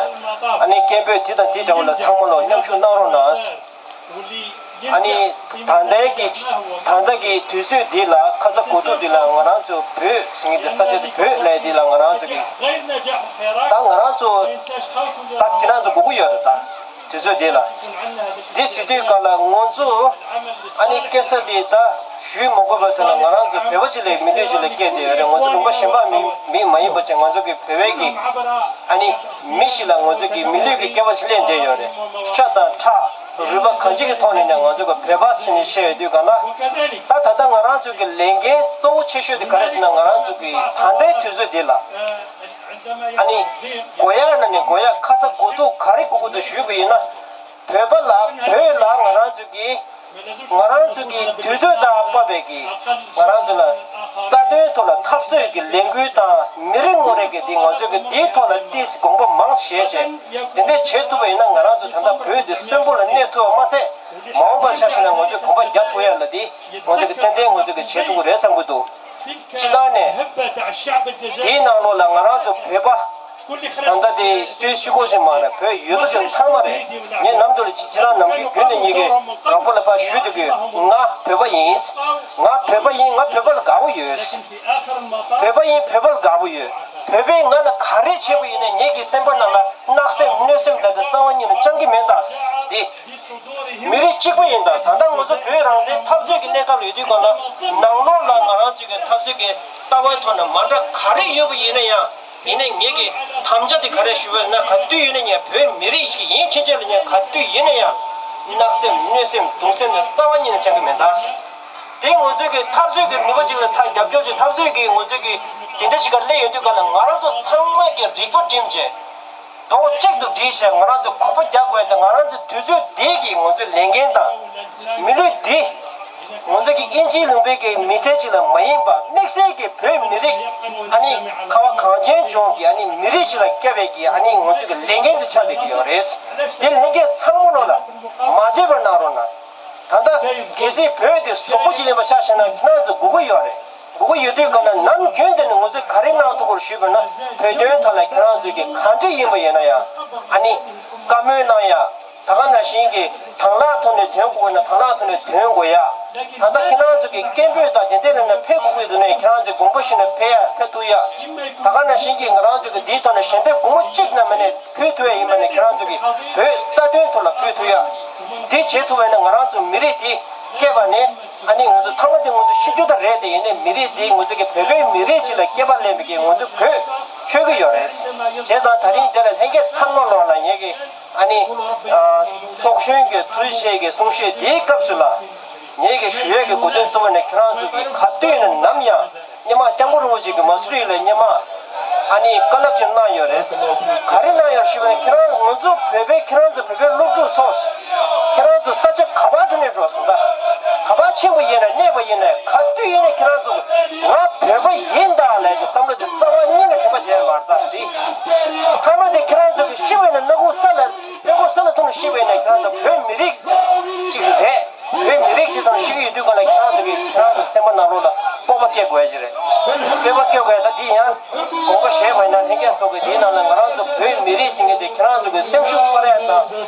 ཨ་ནི་སྐད་འབོད་དེ་དང་དེ་འདྲ་བ་ལ་ཚང་མ་ལོག་མཉམ་ཞུགས་གནང་རོགས་གནང་། ཨ་ནི་ད་ལྟའི་གི་ད་ལྟ་གི་དུས་ཚོད་འདི་ལ་ཁ་ས་གོ་ཐུག་འདི་ལ་ང་རང་ཚོ་བོད་ཟེར་མཁན་འདི་ས་ཆ་འདི་བོད་ལབ་ཡ་འདི་ལ་ང་རང་ཚོ་གི་ད་ང་རང་ཚོ་ད་ཁྱེད་རང་ཚོ་སྒུག་གི་ཡོད་རེད་ད། དུས་ཚོད་འདི་ལ། འདི་ཞུ་དུས་སྒང་ལ་ང་ཚོ་ཨ་ནི་སྐད་ཆ་འདི་ད་ཞུས་མ་དགོས་པ་དེ་ལ་ང་རང་ཚོ་བོད་པ་ཅིག་ལས་མི་ལུས་ཅིག་ལ་སྐད་བསྡད་ཡོད་རེད། ང་ཚོ་ལུང་པ་གཞན་པ་མི་མི་མ་ཡིན་པ་ཅིག་ང་ཚོ་གི་བོད་པའི་གི་ཨ་ནི་མི་ཞིག་ལ་ང་ཚོ་གི་མི་ལུས་ཀྱི་སྐྱེ་བ་ཞིག་ལེན་བསྡད་ཡོད་རེད། ཤ་དང་ཁྲག་རུས་པ་གང་ཅི་གི་ཐོག་ནས་ནས་ང་ཚོ་གི་བོད་པ་ཟེར་ནས་བཤད་ཡོད་དུས་སྒང་ལ། ད་ད་ལྟ་ང་རང་ཚོ་གི་ལས་འགན་གཙོ་བོ་ཆེ་ཤོས་དེ་ག་རེ་ཟེར་ན། ང་རང་ཚོ་གི་ད་ལྟའི་དུས་ཚོད་འདི་ལ་ཨ་ནི་དགོས་ཡ་ན་ནི་དགོས་ཡ་ཁ་ས་གོ་ཐུག་ག་རེ་དགོས་ཀྱི་འདུག་ཞུས་པ་ཡིན་ན། བོད་པ་ལ་བོད་ལ་ང་རང་ཚོ་གི་ང་རང་ཚོ་གི་དུས་ཚོད་དང་བབ་པའི་གི་ང་རང་ཚོ་ལ་རྩ་དོན་ཐོག་ལ་འཐབ་རྩོད་ཀྱི་ལས་འགུལ་དང་མི་རེ་ངོ་རེ་གི་འདི་ང་ཚོ་གི་འདིའི་ཐོག་ལ་ཏིས་དགོངས་པ་མང་བཞེས་བྱས། དེ་འདྲས་བྱེད་ཐུབ་པ་ཡིན་ན་ང་རང་ཚོ་ད་ལྟ་བོད་འདི་གསོན་པོ་ལ་གནས་ཐུབ་པ་མ་ཚད། མ་འོངས་པར་ཆ་བཞག་ན་ང་ཚོས་གོམ་པ་རྒྱག་ཐུབ་ཡ་ལ་འདི་ང་ཚོ་གི་ཏན་ཏན་ང་ཚོ་གི་བྱེད་ཐུབ་ཀྱི་རེད་བསམ་གྱི་འདུག་སྤྱི་བཏང་ནས་འདིའི་ནང་ལོགས་ལ་ང་རང་ཚོ་བོད་པ་ད་ལྟ་དེ་སུའི་ཕྱི་གོ་ཞིག་མ་རེད། བོད་ཡོད་དོ་ཅོག་ཚང་མ་རེད། ངས་ནམ་དུ་ལ་སྤྱི་བཏང་ནམ་རྒྱུན་རྒྱུན་ནས་ངེད་ཀྱི་ལག་པ་ལ་ཕར་ཞུས་འདུག་གི། ང་བོད་པ་ཡིན། ང་བོད་པ་ཡིན། ང་བོད་པ་ལ་དགའ་བོ་ཡོད། བོད་པ་ཡིན། བོད་པ་ལ་དགའ་བོ་ཡོད། བོད་པས་ང་ལ་ག་རེ་བྱས་པ་ཡིན་ནའི་ངེད་ཀྱི་སེམས་པ་ནང་ལ་བརྣག་སེམས་གནོད་སེམས་ལབ་དེ་རྩ་བ་ཉིད་ནས་བཅང་གི་མེད་ད། འདི་མི་རིགས་གཅིག་པ་ཡིན་ད། ད་ལྟ་ང་ཚོ་བོད་རང་བཙན་འཐབ་རྩོད་ཀྱི་གནས་སྐབས་ལ་ཡོད་དུས་སྒང་ལ་ནང་ལོགས་ལ་ང་རང་ཚོའི་གི་འཐབ་རྩོད་ཀྱི་ལྟ་བའི་ཐོག་ནས་མ་འདྲ་ག་རེ་ཡོད་པ་ཡིན་ན་ཡང་། ཡིན་ནའི་ངེད་ཀྱི་དམ་བཅའ་དེ་ག་རེ་ཞུ་བ་ཡིན་ན། ག་དུས་ཡིན་ན་ཡང་བོད་མི་རིགས་ཤིག་ཡིན་ཕྱིན་ཆད་ལ་ཡང་ག་དུས་ཡིན་ན་ཡང་བརྣག་སེམས་གནོད་སེམས་གདུང་སེམས་ནི་རྩ་བ་ཉིད་ནས་བཅང་གི་མེད་ད། དེ་ང་ཚོའི་གི་འཐབ་རྩོད་ཀྱི་ནུས་པ་ཅིག་ལ་ཐག་རྒྱབ་སྐྱོར་ཅིག་འཐབ་རྩོད་ཀྱི་ང་ཚོའི་གི་དེ་འདྲ་ཞིག་ག་སླེབས་ཡོང་དུས་སྒང་ལ་ང་རང་ཚོ་ཚང་མ་གི་རིག་པ་བསྒྲིམས་བྱས། རྡོག་གཅིག་ཏུ་སྒྲིལ་བྱས་ང་རང་ཚོ་གོམ་པ་རྒྱག་དགོས་དང་། ང་རང་ཚོ་དུས་ཚོད་འདི་གི་ང་ཚོའི་ལས་འགན་དང་མི་ལུས་འདི། ང་ཚོ་གི་དབྱིན་ཇིའི་ལུང་པའི་གི་མི་སེར་ཅིག་ལ་མ་ཡིན་པ་དམིགས་བསལ་གྱི་བོད་མི་རིགས་ཨ་ནི་ཁ་བ་གངས་ཅན་ལྗོངས་ཀྱི་ཨ་ནི་མི་རིགས་ཅིག་ལ་སྐྱབས་པའི་གི་ཨ་ནི་ང་ཚོ་གི་ལས་འགན་དུ་ཆགས་བསྡད་ཀྱི་ཡོད་རེད། འདི་ལྷན་རྒྱས་ཚང་མ་ལོག་ལ་མ་བརྗེད་པར་གནང་རོགས་གནང་། ད་ལྟ་གལ་སྲིད་བོད་དེ་གཟུགས་པོ་ཅིག་ལེན་པ་ཆ་བཞག་ན་ཁྱེད་རང་ཚོ་སྒུག་གི་ཡོད་རེད། སྒུག་གི་ཡོད་དུས་སྒང་ལ་ནམ་རྒྱུན་དུ་ནས་ང་ཚོས་ག་རེ་གནང་ཐུབ་ཀྱི་ཡོད་ཞུས་པ་ན། བོད་དོན་ཐོག་ལ་ཁྱེད་རང་ཚོས་ཀྱི་ག་འདྲ་ཡིན་པ་ཡིན་ན་ཡང་ཨ་ནི་བཀའ་མོལ་གནང་ཡ། ད་ག་ནང་བཞིན་གྱི་དང་བླངས་ཐོག་ནས་དོན་དགོས་ན་དང་བླངས་ཐོག་ནས་དོན་དགོས་ཡ། ད་ལྟ་ཁྱེད་རང་ཚོ་གི་སྐད་འབོད་དང་དེ་འདྲ་ལས་ན་ཕེབས་དགོས་ཀྱི་འདུག་ན་ཁྱེད་རང་ཚོས་དགོངས་པ་ཞུས་ན་ཕེབས་ཡ་ཕེབས་ཐུབ་ཡ། ད་ག་ནང་བཞིན་གྱི་ང་རང་ཚོ་གི་འདིའི་ཐོག་ནས་ཞལ་འདེབས་སྒོར་མོ་གཅིག་ནང་མ་ནས་ཕུལ་ཐུབ་ཡ་ཡིན་པ་ནས་ཁྱེད་རང་ཚོ་གི་བོད་རྩ་དོན་ཐོག་ལ་ཕུལ་ཐུབ་ཡ། འདི་བྱེད་ཐུབ་པ་ཡིན་ན་ང་རང་ཚོ་མི་རིགས་འདི་སྐྱེས་པ་ནས་ཨ་ནི་ང་ཚོ་ཐ་མ་དེ་ང་ཚོ་ཤི་རྒྱུ་ད་རེད་དེ། ཡིན་ནའི་མི་རིགས་འདི་ང་ཚོ་གི་བོད་པའི་མི་རིགས་ཅིག་ལ་སྐྱེས་པ་ལེན་པའི་གི་ང་ཚོ་གོས་ཆོད་ཀྱི་ཡོད་རེད། བྱས་ཙང་ད་རིང་དེ་ལ་ལྷན་རྒྱས་ཚང་མ་ལོག་ལ་ངེད་ཀྱི་ཨ་ནི་ཚོགས་གཞོན་གྱི་ཐུགས་རྗེ་ཆེ་གི་གསུང་བཤད་འདིའི་སྐབས་སུ་ལ་ངེད་ཀྱི་ཞུ་ཡས་ཀྱི་གོ་དོན་གཙོ་བོ་ནི་ཁྱེད་རང་ཚོ་གི་ག་དུས་ཡིན་ན་ནམ་ཡང་སྔོན་མ་སྐྱབས་མགོན་རིན་པོ་ཆེ་གི་མ་སུ་རི་ལ་སྔོན་མ་ཨ་ནི་བཀའ་སློབ་ཅིག་གནང་ཡོད་རེད། ག་རེ་གནང་ཡོད་ཞུས་པ་ན། ཁྱེད་རང་ང་ཚོ་བོད་པའི་ཁྱེད་རང་ཚོ་བོད་པའི་སློབ་ཕྲུག་ཚོ། ཁྱེད་རང་ཚོ་ས་ཆ་ག་པར་འགྲོ་ནས་འགྲོ་སོང་ད། ག་པར་ཕྱིན་པ་ཡིན་ན་གནས་པ་ཡིན་ན་ག་དུས་ཡིན་ན་ཁྱེད་རང་ཚོ་ང་བོད་པ་ཡིན་ད་ལབ་ཀྱི་བསམ་བློ་དེ་རྩ་བ་ཉིད་ནས་དྲན་པ་བྱས་མ་རེད་ད་ཟེར། མཐའ་མ་དེ་ཁྱེད་རང་ཚོ་གི་ཤི་བ་ཡིན་ན་སྣ་ཁུང་ས་ལ་སྣ་ཁུང་ས་ལ་ཐུག་ནས་ཤི་བ་ཡིན་ན་ཁྱེད་རང་ཚོ་བོད་མི་རིགས་ཅིག་རེད། བོད་མི་རིགས་ཅིག་དང་ཤི་གི་ཡོད། དུས་གང་ལ་ཁྱེད་རང་ཚོ་གིས་ཁྱེད་རང་ཚོ་སེམས་པ་ནང་ལོགས་ལ་སྤོབས་པ་སྐྱེ་དགོས་ཡ་ཅིག་རེད། སྤོབས་པ་སྐྱེ་དགོས་ཡ་ད་འདི་ཡང་དགོངས་པ་བཞེས་པ་ཡིན་ན་ལྷན་རྒྱས་ཚོ་གིས་འདིའི་ནང་ལ་ང་རང་ཚོ་བོད་མི་རིགས་ཟེར་མཁན་དེ་ཁྱེད་རང་ཚོ་གིས་སེམས་ཤུགས་སྤར་ཡ་དང་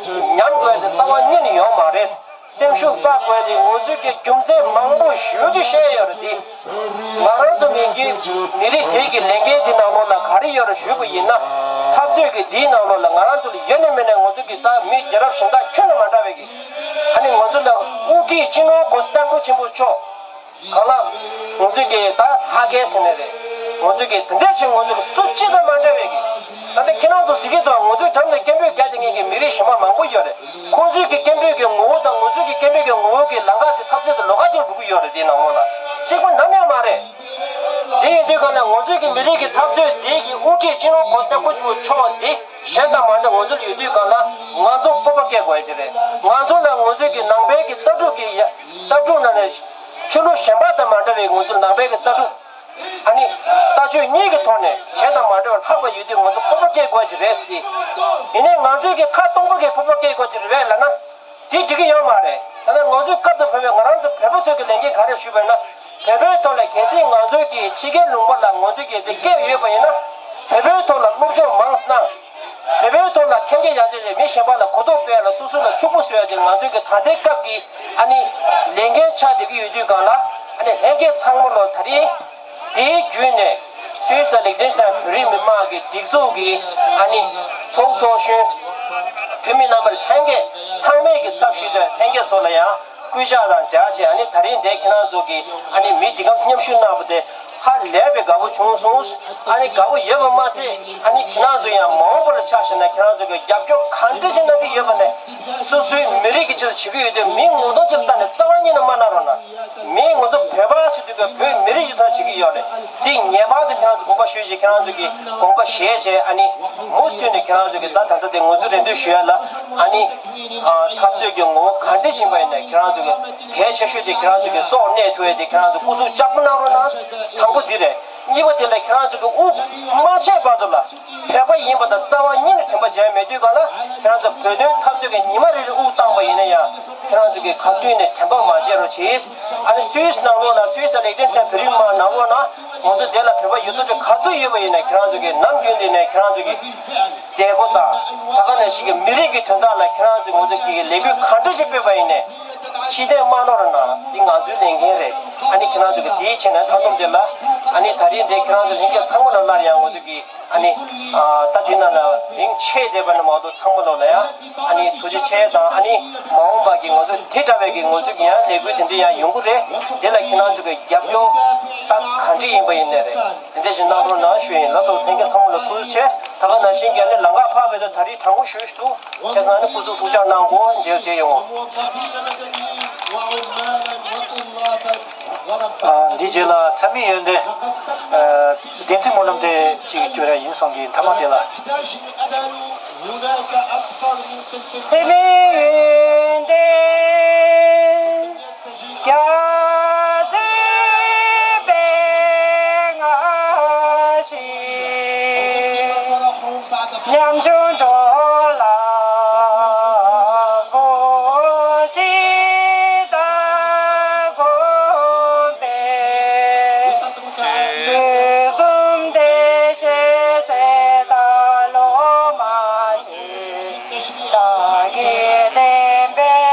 ཉམས་དགོས་ཡ་དེ་རྩ་བ་ཉིད་ནས་ཡོད་མ་རེད། སེམས་ཤུགས་སྤར་དགོས་ཡ་དེ་ང་ཚོས་ཀྱི་རྒྱུ་མཚན་མང་པོ་ཞེ་ཅིག་བཤད་ཡོད་རེད་དེ། ང་རང་ཚོ་མི་གི་མི་རིགས་དེ་གི་ལས་འགན་དེ་ནང་ལོགས་ལ་ག་རེ་ཡོད་རེད་ཞུས་པ་ཡིན་ན། འཐབ་རྩོད་ཀྱི་འདིའི་ནང་ལོགས་ལ་ང་རང་ཚོ་ལ་ཡོད་ནས་མེད་ནས་ང་ཚོ་གི་ད་མི་རྒྱལ་རབས་གཞན་དག་ཁྱོན་ནས་མ་འདྲ་བའི་གི། ཨ་ནི་ང་ཚོ་ལ་དབུ་ཁྲིད་སྤྱི་ནོར་གོང་ས་སྐྱབས་མགོན་ཆེན་པོ་མཆོག་གང་ལ་ང་ཚོས་ཀྱི་ད་ཧ་གལ་ཟེར་ནས་རེད། ང་ཚོས་ཀྱི་དེ་འདྲ་ཞིག་ང་ཚོ་གི་སུ་གཅིག་དང་མ་འདྲ་བའི་གི། ད་ལྟ་ཁྱེད་རང་ཚོ་ཟེར་གི་འདུག་ང་ཚོའི་འགྲམ་ལ་སྐད་འབོད་རྒྱག་བསྡད་མཁན་གྱི་མི་རིགས་གཞན་པ་མང་པོ་ཡོད་རེད། ཁོང་ཚོའི་གི་སྐད་འབོད་ཀྱི་ངོ་བོ་དང་ང་ཚོའི་གི་སྐད་འབོད་ཀྱི་ངོ་བོ་གི་ལམ་ཁ་དེ་འཐབ་རྩོད་དེ་ལོགས་ཀ་ཅིག་འགྲོ་གི་ཡོད་རེད། དེའི་ནང་ལོགས་ལ་གཅིག་པ་ནམ་ཡང་མ་རེད། དེ་ཡིན་དུས་གང་ལ་ང་ཚོའི་གི་མི་རིགས་ཀྱི་འཐབ་རྩོད་འདི་གི་དབུ་ཁྲིད་སྤྱི་ནོར་གོང་ས་སྐྱབས་མགོན་ཆེན་པོ་མཆོག་འདི་གཞན་དང་མ་འདྲ་ང་ཚོ་ལ་ཡོད་དུས་གང་ལ་ང་ཚོ་སྤོབས་པ་སྐྱེ་དགོས་ཡ་ཅིག་རེད། ང་ཚོ་ལ་ང་ཚོའི་གི་ནང་པའི་གི་ལྟ་གྲུབ་ཀྱི་ཡ་ལྟ་གྲུབ་ནང་ནས་ཆོས་ལུགས་གཞན་པ་དང་མ་འདྲ་བའི་ང་ཚོ་ནང་པའི་གི་ལྟ་གྲུབ། ཨ་ནི་ལྟ་སྤྱོད་གཉིས་ཀྱི་ཐོག་ནས་གཞན་དང་མ་འདྲ་བར་ལྷག་པ་ཡོད་དུས་ང་ཚོ་སྤོབས་པ་སྐྱེ་དགོས་ཀྱི་རེད་ཟེར་ཏེ། ཡིན་ནའི་ང་ཚོའི་གི་ཁ་སྟོང་པ་གི་སྤོབས་པ་སྐྱེ་དགོས་ཀྱི་རེད་པས་ལབ་ན། དེ་འགྲིག་གི་ཡོད་མ་རེད། ད་ལྟ་ང་ཚོའི་སྐབས་དང་བབ་པའི་ང་རང་ཚོ་བོད་པ་ཚོའི་གི་ལས་འགན་ག་རེ་ཞུས་པ་ཡིན་ན། བོད་པའི་ཐོག་ལ་གལ་སྲིད་ང་ཚོའི་གི་ཕྱི་རྒྱལ་ལུང་པ་ལ་ང་ཚོའི་གི་དེ་སྐྱེས་ཡོད་པ་ཡིན་ན། བོད་པའི་ཐོག་ལ་སློབ་སྦྱོང་མང་ཙམ་གནང་། བོད་པའི་ཐོག་ལ་མཁས་མཁས་ཡང་ཅིག་རེད། མི་གཞན་པ་ལ་གོ་རྟོགས་སྤེལ་ལ་སོ་སོ་ལ་ཕྱུག་པོ་བཟོ་ཡ་དེ་ང་ཚོའི་གི་ད་ལྟའི་སྐབས་ཀྱི་ཨ་ནི་ལས་འགན་ཆགས་བསྡད་ཀྱི་ཡོད་དུས་གང་ལ། ཨ་ནི་ལྷན་རྒྱས་ཚང་མ་ལོ་ད་རེས་དེའི་བརྒྱུད་ནས་སུད་སི་ལིག་ཏེན་སི་ཏན་བོད་རིགས་མི་མང་གི་སྒྲིག་འཛུགས་ཀྱི་ཨ་ནི་ཚོགས་གཙོ་གཞོན་འཐུས་མི་རྣམ་པ་ལྷན་རྒྱས་ཚང་མས་ཀྱི་ཚབ་ཞུས་ཏེ་ལྷན་རྒྱས་ཚོ་ལ་ཡང་སྐུལ་ལྕག་དང་སྦྲགས་བྱས། ཨ་ནི་ད་རིང་འདིར་ཁྱེད་རང་ཚོ་གི་ཨ་ནི་མི་འདི་གམ་མཉམ་ཞུགས་གནང་བ་དེ་ཧ་ལས་པའི་དགའ་པོ་བྱུང་སོང་། ཨ་ནི་དགའ་པོ་ཡོད་པ་མ་ཚད། ཨ་ནི་ཁྱེད་རང་ཚོ་ཡང་མ་འོངས་པ་ལ་ཆ་བཞག་ན་ཁྱེད་རང་ཚོ་གི་རྒྱབ་སྐྱོར་གང་འདྲ་ཞིག་གནང་གི་ཡོད་པ་ནས། སོ་སོའི་མི་རིགས་ཀྱི་ཆེད་དུ་བྱེད་ཀྱི་ཡོད་དུས་མི་ངོ་གདོང་ཅིག་ལ་བལྟས་ནས་རྩ་བ་ཉིད་ནས་མ་གནང་རོགས་གནང་། མི་ང་ཚོ་བོད་པ་ཟེར་དུས་ཀྱི་བོད་མི་རིགས་ཀྱི་ཐོག་བྱེད་ཀྱི་ཡོད་རེད། འདི་ངེས་པར་དུ་ཁྱེད་རང་ཚོ་དགོངས་པ་ཞུས་བྱས། ཁྱེད་རང་ཚོ་གི་དགོངས་པ་བཞེས་བྱས། ཨ་ནི་མུ་མཐུད་ནས་ཁྱེད་རང་ཚོ་གི་ད་ད་ལྟ་དེ་ང་ཚོ་རེ་འདུན་ཞུ་ཡ་ལ། ཨ་ནི་ཨ་འཐབ་རྩོད་ཀྱི་ངོ་བོ་ག་འདྲ་ཞིག་ཡིན་པ་ཡིན་ནའི་ཁྱེད་རང་ཚོ་གི་གལ་ཆེ་ཤོས་དེ་ཁྱེད་རང་ཚོ་གི་སྲོག་གནས་ཐུབ་ཡ་དེ་ཁྱེད་རང་ཚོ་སྐུ་གཟུགས་ལྕགས་པོ་གནང་རོགས་གནང་། དང་པོ་འདི་རེད། གཉིས་པ་དེ་ལ་ཁྱེད་རང་ཚོ་གི་དབུགས་མ་ཆད་བར་དུ་ལ། བོད་པ་ཡིན་པ་དང་རྩ་བ་ཉིད་ནས་དྲན་པ་བརྗེད་མེད་དུས་གང་ལ། ཁྱེད་རང་ཚོ་བོད་དོན་འཐབ་རྩོད་ཀྱི་ཉི་མ་རེ་རེ་དབུགས་བཏང་པ་ཡིན་ན་ཡང་། ཁྱེད་རང་ཚོ་གི་ཁ་ཐུག་ནས་དྲན་པ་མ་བརྗེད་རོགས་གྱིས། ཨ་ནི་སུད་སི་ནང་ལོགས་ལ། སུད་སི་དང་ལིག་ཏེན་སི་ཏན་བོད་རིགས་མང་ནང་ལོགས་ན་ང་ཚོ་དེ་ལ་བོད་པ་ཡུལ་སྡོད་ཅིག་ག་ཚོད་ཡོད་པ་ཡིན་ན། ཁྱེད་རང་ཚོ་གི་ནམ་རྒྱུན་དེ་ནས་ཁྱེད་རང་ཚོ་གི་མཛད་སྒོ་དང་ད་ག་ནང་བཞིན་གྱི་མི་རིགས་ཀྱི་དོན་དག་ལ་ཁྱེད་རང་ཚོ་ང་ཚོ་གི་ལས་འགུལ་ག་འདྲ་ཞིག་སྤེལ་བ་ཡིན་ནའི་ཕྱིར་འཐེན་མ་གནང་རོགས་གནང་། འདི་ང་ཚོའི་ལས་འགན་རེད། ཨ་ནི་ཁྱེད་རང་ཚོ་གི་འདིའི་ཆེད་ནས་མཐའ་སྡོམ་དེ་ལ། ཨ་ནི་ད་རིང་འདིར་ཁྱེད་རང་ཚོ་ལྷན་རྒྱས་ཚང་མ་ལ་སླར་ཡང་ང་ཚོ་གི་ཨ་ནི་ཨ་ད་འདི་ནང་ལ་མིང་ཆད་བསྡད་པ་ནི་མ་གཏོགས་ཚང་མ་ལོ་ལ་ཡང་ཨ་ནི་ཐུགས་རྗེ་ཆེ་དང་། ཨ་ནི་མ་འོངས་པ་གི་ང་ཚོ་དེ་འདྲ་བའི་གི་ང་ཚོ་གི་ཡང་ལས་འགུལ་དེ་འདྲ་ཡང་ཡོང་གི་རེད། དེ་ལ་ཁྱེད་རང་ཚོ་གི་རྒྱབ་སྐྱོར་ད་ག་འདྲ་ཡིན་པ་ཡིན་ནའི་རེད། དེ་འདྲ་ཞིག་གནང་རོགས་གནང་ཞུ་ཡིན། ལགས་སོ། ལྷན་རྒྱས་ཚང་མ་ལ་ཐུགས་རྗེ་ཆེ། ད་ག་ནང་བཞིན་གྱི་ཨ་ནི་ལམ་ཁ་ཕར་བས་ད་ད་རེས་གྲང་མོ་ཞུ་ཞུ་འདུག་བྱས་ཙང་ཨ་ནི་སྐུ་གཟུགས་ཐུགས་ཅག་གནང་དགོས། མཇལ་མཇལ་ཡོང་། ཨ། འདིའི་རྗེས་ལ་ཚད་མའི་ཡོན་ཏན། ཨ། བདེན་ཚིག་སྨོན་ལམ་དེ་གཅིག་བརྗོད་ཡ་ཡིན་བསམ་གྱི་ཡིན། ཐ་མ་དེ་ལ། ཚད་མའི་ཡོན་ཏན་རྒྱ་ཆེ་བའི་ང་ཞིག་ཉམ་ཆུང་འགྲོ་ལ་བོ་ཅི་ད་གོམས་པའི། དུས་གསུམ་བདེ་གཤེགས་ཚེ་དང་སློབ་མ་ཆེ། བདག་གིས་བསྟན་པའི།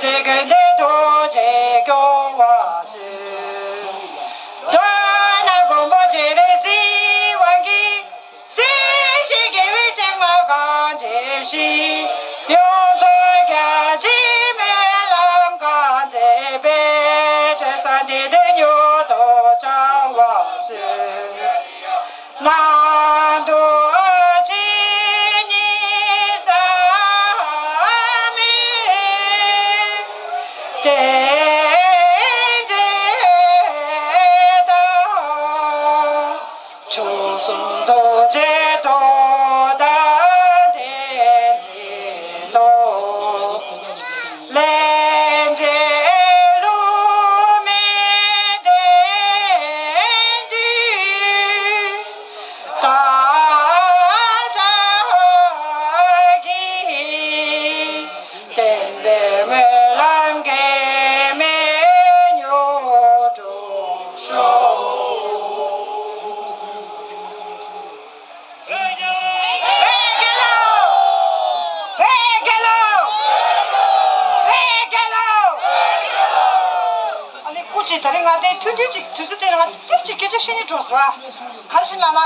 ཚེ་ཀུན་ཏུ་ཐུགས་རྗེས་སྐྱོང་བར་མཛོད། མདོར་ན་མགོན་པོ་སྤྱན་རས་གཟིགས་དབང་གིས། སྲས་བཅས་དགེ་བའི་བྱིན་རླབས་གང་ཆེ་ཞིང་། ཡོངས་སུ་རྒྱ་ཆེའི་སྨོན་ལམ་གང་མཛད་པའི། བཀྲ་ཤིས་འདི་ནི་མྱུར་དུ་འཆང་བར་མཛོད། ནང་དུ་ཇི་སྙེད་བསམ་མི་དེ་འདྲ་དང་། བྱང་སེམས་རྡོ་རྗེ་ཐོག་ལྟ་ལྡན་ཚེ་ཐོག་ལས་འབྲས་བསླུ་མེད་བདེན་བཞིའི་དར་ཆ་གྱིས། བསྟན་པའི་སྨོན་ལམ་གེགས་མེད་མྱུར་འགྲུབ་ཤོག། བོད་རྒྱལ་ལོ། བོད་རྒྱལ་ལོ། བོད་རྒྱལ་ལོ། ཨ་ནི་སྐུ་མཁྱེན། ད་རིང་ང་དེ་ཐུང་ཐུང་ཅིག་དུས་ཚོད་དེ་ང་ཏིས་ཅིག་སྐད་ཆ་བཤད་སྙིང་བྲོ་སོང་། ག་རེ་ཞིག་ལབ་ན།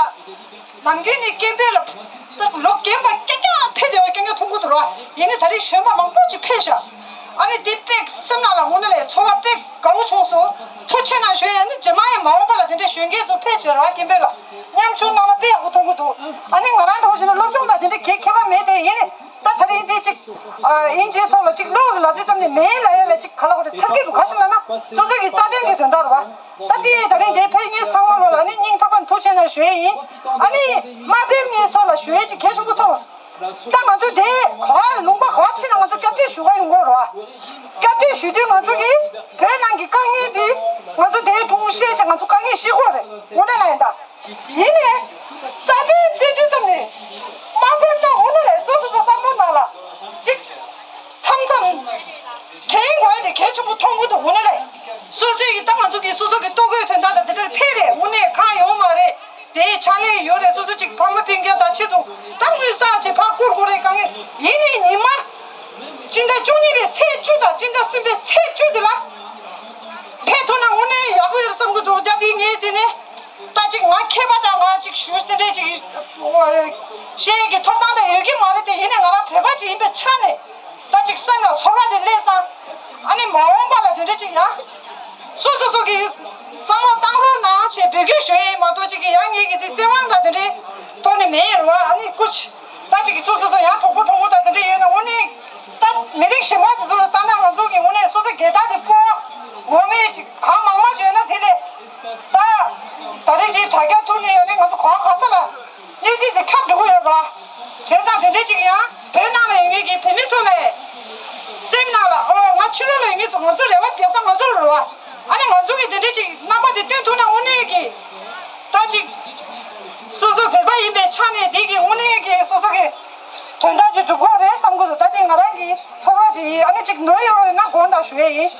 ནམ་རྒྱུན་ནས་སྐད་འབོད་ལ་ད་ལོ་རྒན་པ་རྐྱང་རྐྱང་ཕེབས་བསྡད་པ་རྐྱང་རྐྱང་མཐོང་གི་འདུག་ར། ཡིན་ནའི་ད་རིང་གཞོན་པ་མང་པོ་ཅིག་ཕེབས་ཤག་ཨ་ནི་དེ་དཔེ་སེམས་ནང་ལ་དངོས་གནས་ལས་ཚོར་བ་དཔེ་དགའ་བོ་བྱུང་སོང་། ཐུགས་རྗེ་གནང་ཞུ་ཡ་ནི། རྗེས་མ་ཡང་མ་འོངས་པ་ལ་དེ་འདྲའི་གཞོན་སྐྱེས་ཚོ་ཕེབས་བྱས་ར་སྐད་འབོད་ལ་མཉམ་ཞུགས་གནང་ན་དཔེ་ཡག་པོ་མཐོང་གི་འདུག་ཨ་ནི་ང་རང་འདྲ་བོ་ཞིག་ན་སློབ་སྦྱོང་དང་དེ་འདྲའི་གེགས་ཁྱད་པར་མེད་དེ། ཡིན་ནའི་ད་ད་རིང་འདི་ཅིག་ཨ་དབྱིན་ཇིའི་ཐོག་ལ་ཅིག་ཀློག་ལབ་དུས་ཙམ་ནས་མེད་ལབ་ཡ་ལ་ཅིག་ག་ལ་གོ་རེ་ཚར་གི་འདུག་ག་རེ་ཞིག་ལབ་ན་སོ་སོ་གི་རྩ་དོན་གྱི་དོན་དག་རེད་བ། ད་དེ་ད་རིང་འདིར་ཕེབས་མཁན་ཚང་མ་ལོ་ལ་ནི་སྙིང་ཐག་པ་ནས་ཐུགས་རྗེ་གནང་ཞུ་ཡས་ཡིན། ཨ་ནི་མ་ཕེབས་མཁན་ཚོ་ལ་ཞུ་ཡས་ཅིག་གལ་ཆེན་པོ་མཐོང་། ད་ང་ཚོ་དེ་ག་བ་ལུང་པ་ག་བ་ཕྱིན་ན་ང་ཚོ་སྐྱབས་བཅོལ་ཞུ་ག་ཡོང་གི་རེད་བ། སྐྱབས་བཅོལ་ཞུ་དུས་ང་ཚོ་གི་བོད་ནང་གི་དཀའ་ངལ་དེ་ང་ཚོ་དེའི་དྲུང་བཤད་ཅིག་ང་ཚོ་དཀའ་ངལ་ཤེས་དགོས་རེད། དངོས་གནས་ལ་ཡིན་ད། ཡིན་ནའི། རྩ་དོན་བརྩི་དུས་ཙམ་ནས། མ་ཕེབས་ན་འོ་ན་ལས་སོ་སོ་སོ་བསམ་བློ་ནང་ལ། ཅིག་མཚམས་མཚམས། དྲན་དགོས་ཡ་དེ་གལ་ཆེན་པོ་མཐོང་གི་འདུག་འོ་ན་ལས། སོ་སོའི་གི་ད་ང་ཚོ་གི་སོ་སོ་གི་ལྟོ་གོས་དོན་དག་དང་དེ་འདྲར་ཕེབས་རེད། དངོས་གནས་ཁག་ཡོད་མ་རེད། དེའི་ཕྱག་ལས་ཡོད་རེད། སོ་སོ་ཅིག་ཕ་མ་སྤུན་ཀྱག་དང་ཆེད་དུ་ད་དངུལ་བསགས་ཅིག་ཕར་བསྐུར་དགོས་རེད། དཀའ་ངལ་ཡིན་ནའི་ཉི་མ། སྤྱི་ཟླ་བཅུ་གཉིས་པའི་ཚེས་བཅུ་དང་སྤྱི་ཟླ་གསུམ་པའི་ཚེས་བཅུ་དེ་ལ། ཕེབས་ཐུབ་ན་དངོས་གནས་ཡག་པོ་ཡོད་རེད་བསམ་གི་འདུག་ད་དེ་ངས་དེ་ནས། ད་ཅིག་ང་མཁས་པ་དང་ང་ཅིག་ཞུ་དེ་འདྲས་ཅིག་བཤད་ཀྱི་ཐོབ་ཐང་དེ་ཡོད་ཀྱི་མ་རེད་དེ། ཡིན་ནའི་ང་རང་བོད་པ་ཅིག་ཡིན་པའི་ཆ་ནས་ད་ཅིག་སེམས་ལ་ཚོར་བ་དེ་སླེབས་སོང་། ཨ་ནི་མ་འོངས་པ་ལ་དེ་འདྲས་ཅིག་ཡང་སོ་སོ་སོ་གི་བསམ་བློ་བཏང་རོགས་གནང་ཞེས་འབོད་སྐུལ་ཞུ་ཡས་མ་གཏོགས་ཅིག་གི་ཡང་ངེད་ཀྱི་དེ་བཙན་དབང་དང་དེ་འདྲས་ཐོག་ནས་མེད་རེད་བ། ཨ་ནི་སྐུ་མཁྱེན། ད་ཅིག་གི་སོ་སོ་སོ་ཡང་གྲོགས་པོ་གྲོགས་མོ་དང་དེ་འདྲ་ཡོད་ན་དངོས་གནས་ད་མི་རིགས་གཞན་པ་དེ་ཚོ་ལ་ལྟ་ན་ང་ཚོ་གི་དངོས་གནས་སོ་སོ་སྒེར་བདག་དེ་སྤོ་བ་ངོ་མས་ཅིག་གང་མང་མང་བྱོས་ན་དེ་ལས་ད་ད་རེས་དེ་དྲ་རྒྱ་ཐོག་ནས་ཡོད་ནས་ང་ཚོ་གང་ག་ས་ལ་གནས་ཚུལ་དེ་ཁྱབ་འགྲོ་གི་ཡོད་རེད་བ། བྱས་ཙང་དེ་འདྲ་ཅིག་ཡང་བོད་ནང་ལ་ཡོད་མཁན་གྱི་བོད་མི་ཚོ་ལ་སེམས་ནང་ལ་ཨོ་ང་ཕྱི་ལོགས་ལ་ཡོད་མཁན་ཚོ་ང་ཚོ་རེ་བ་རྒྱག་ས་ང་ཚོ་ལ་རེད་བ། ཨ་ནི་ང་ཚོ་གི་དེ་འདྲ་ཅིག་རྣམ་པ་དེ་སྟོན་ཐུབ་ན་དངོས་གནས་ཀྱི་ད་ཅིག་སོ་སོ་བོད་པ་ཡིན་པའི་ཆ་ནས་དེ་གི་དངོས་གནས་ཀྱི་སོ་སོ་གི་དོན་དག་ཅིག་སྒྲུབ་དགོས་རེད་བསམ་གི་འདུག་ད་དེ་ང་རང་གི་ཚོར་བ་ཅིག་ཡིན། ཨ་ནི་ཅིག་ནོར་ཡོད་རེད་ན་དགོངས་དག་ཞུ་ཡས་ཡིན།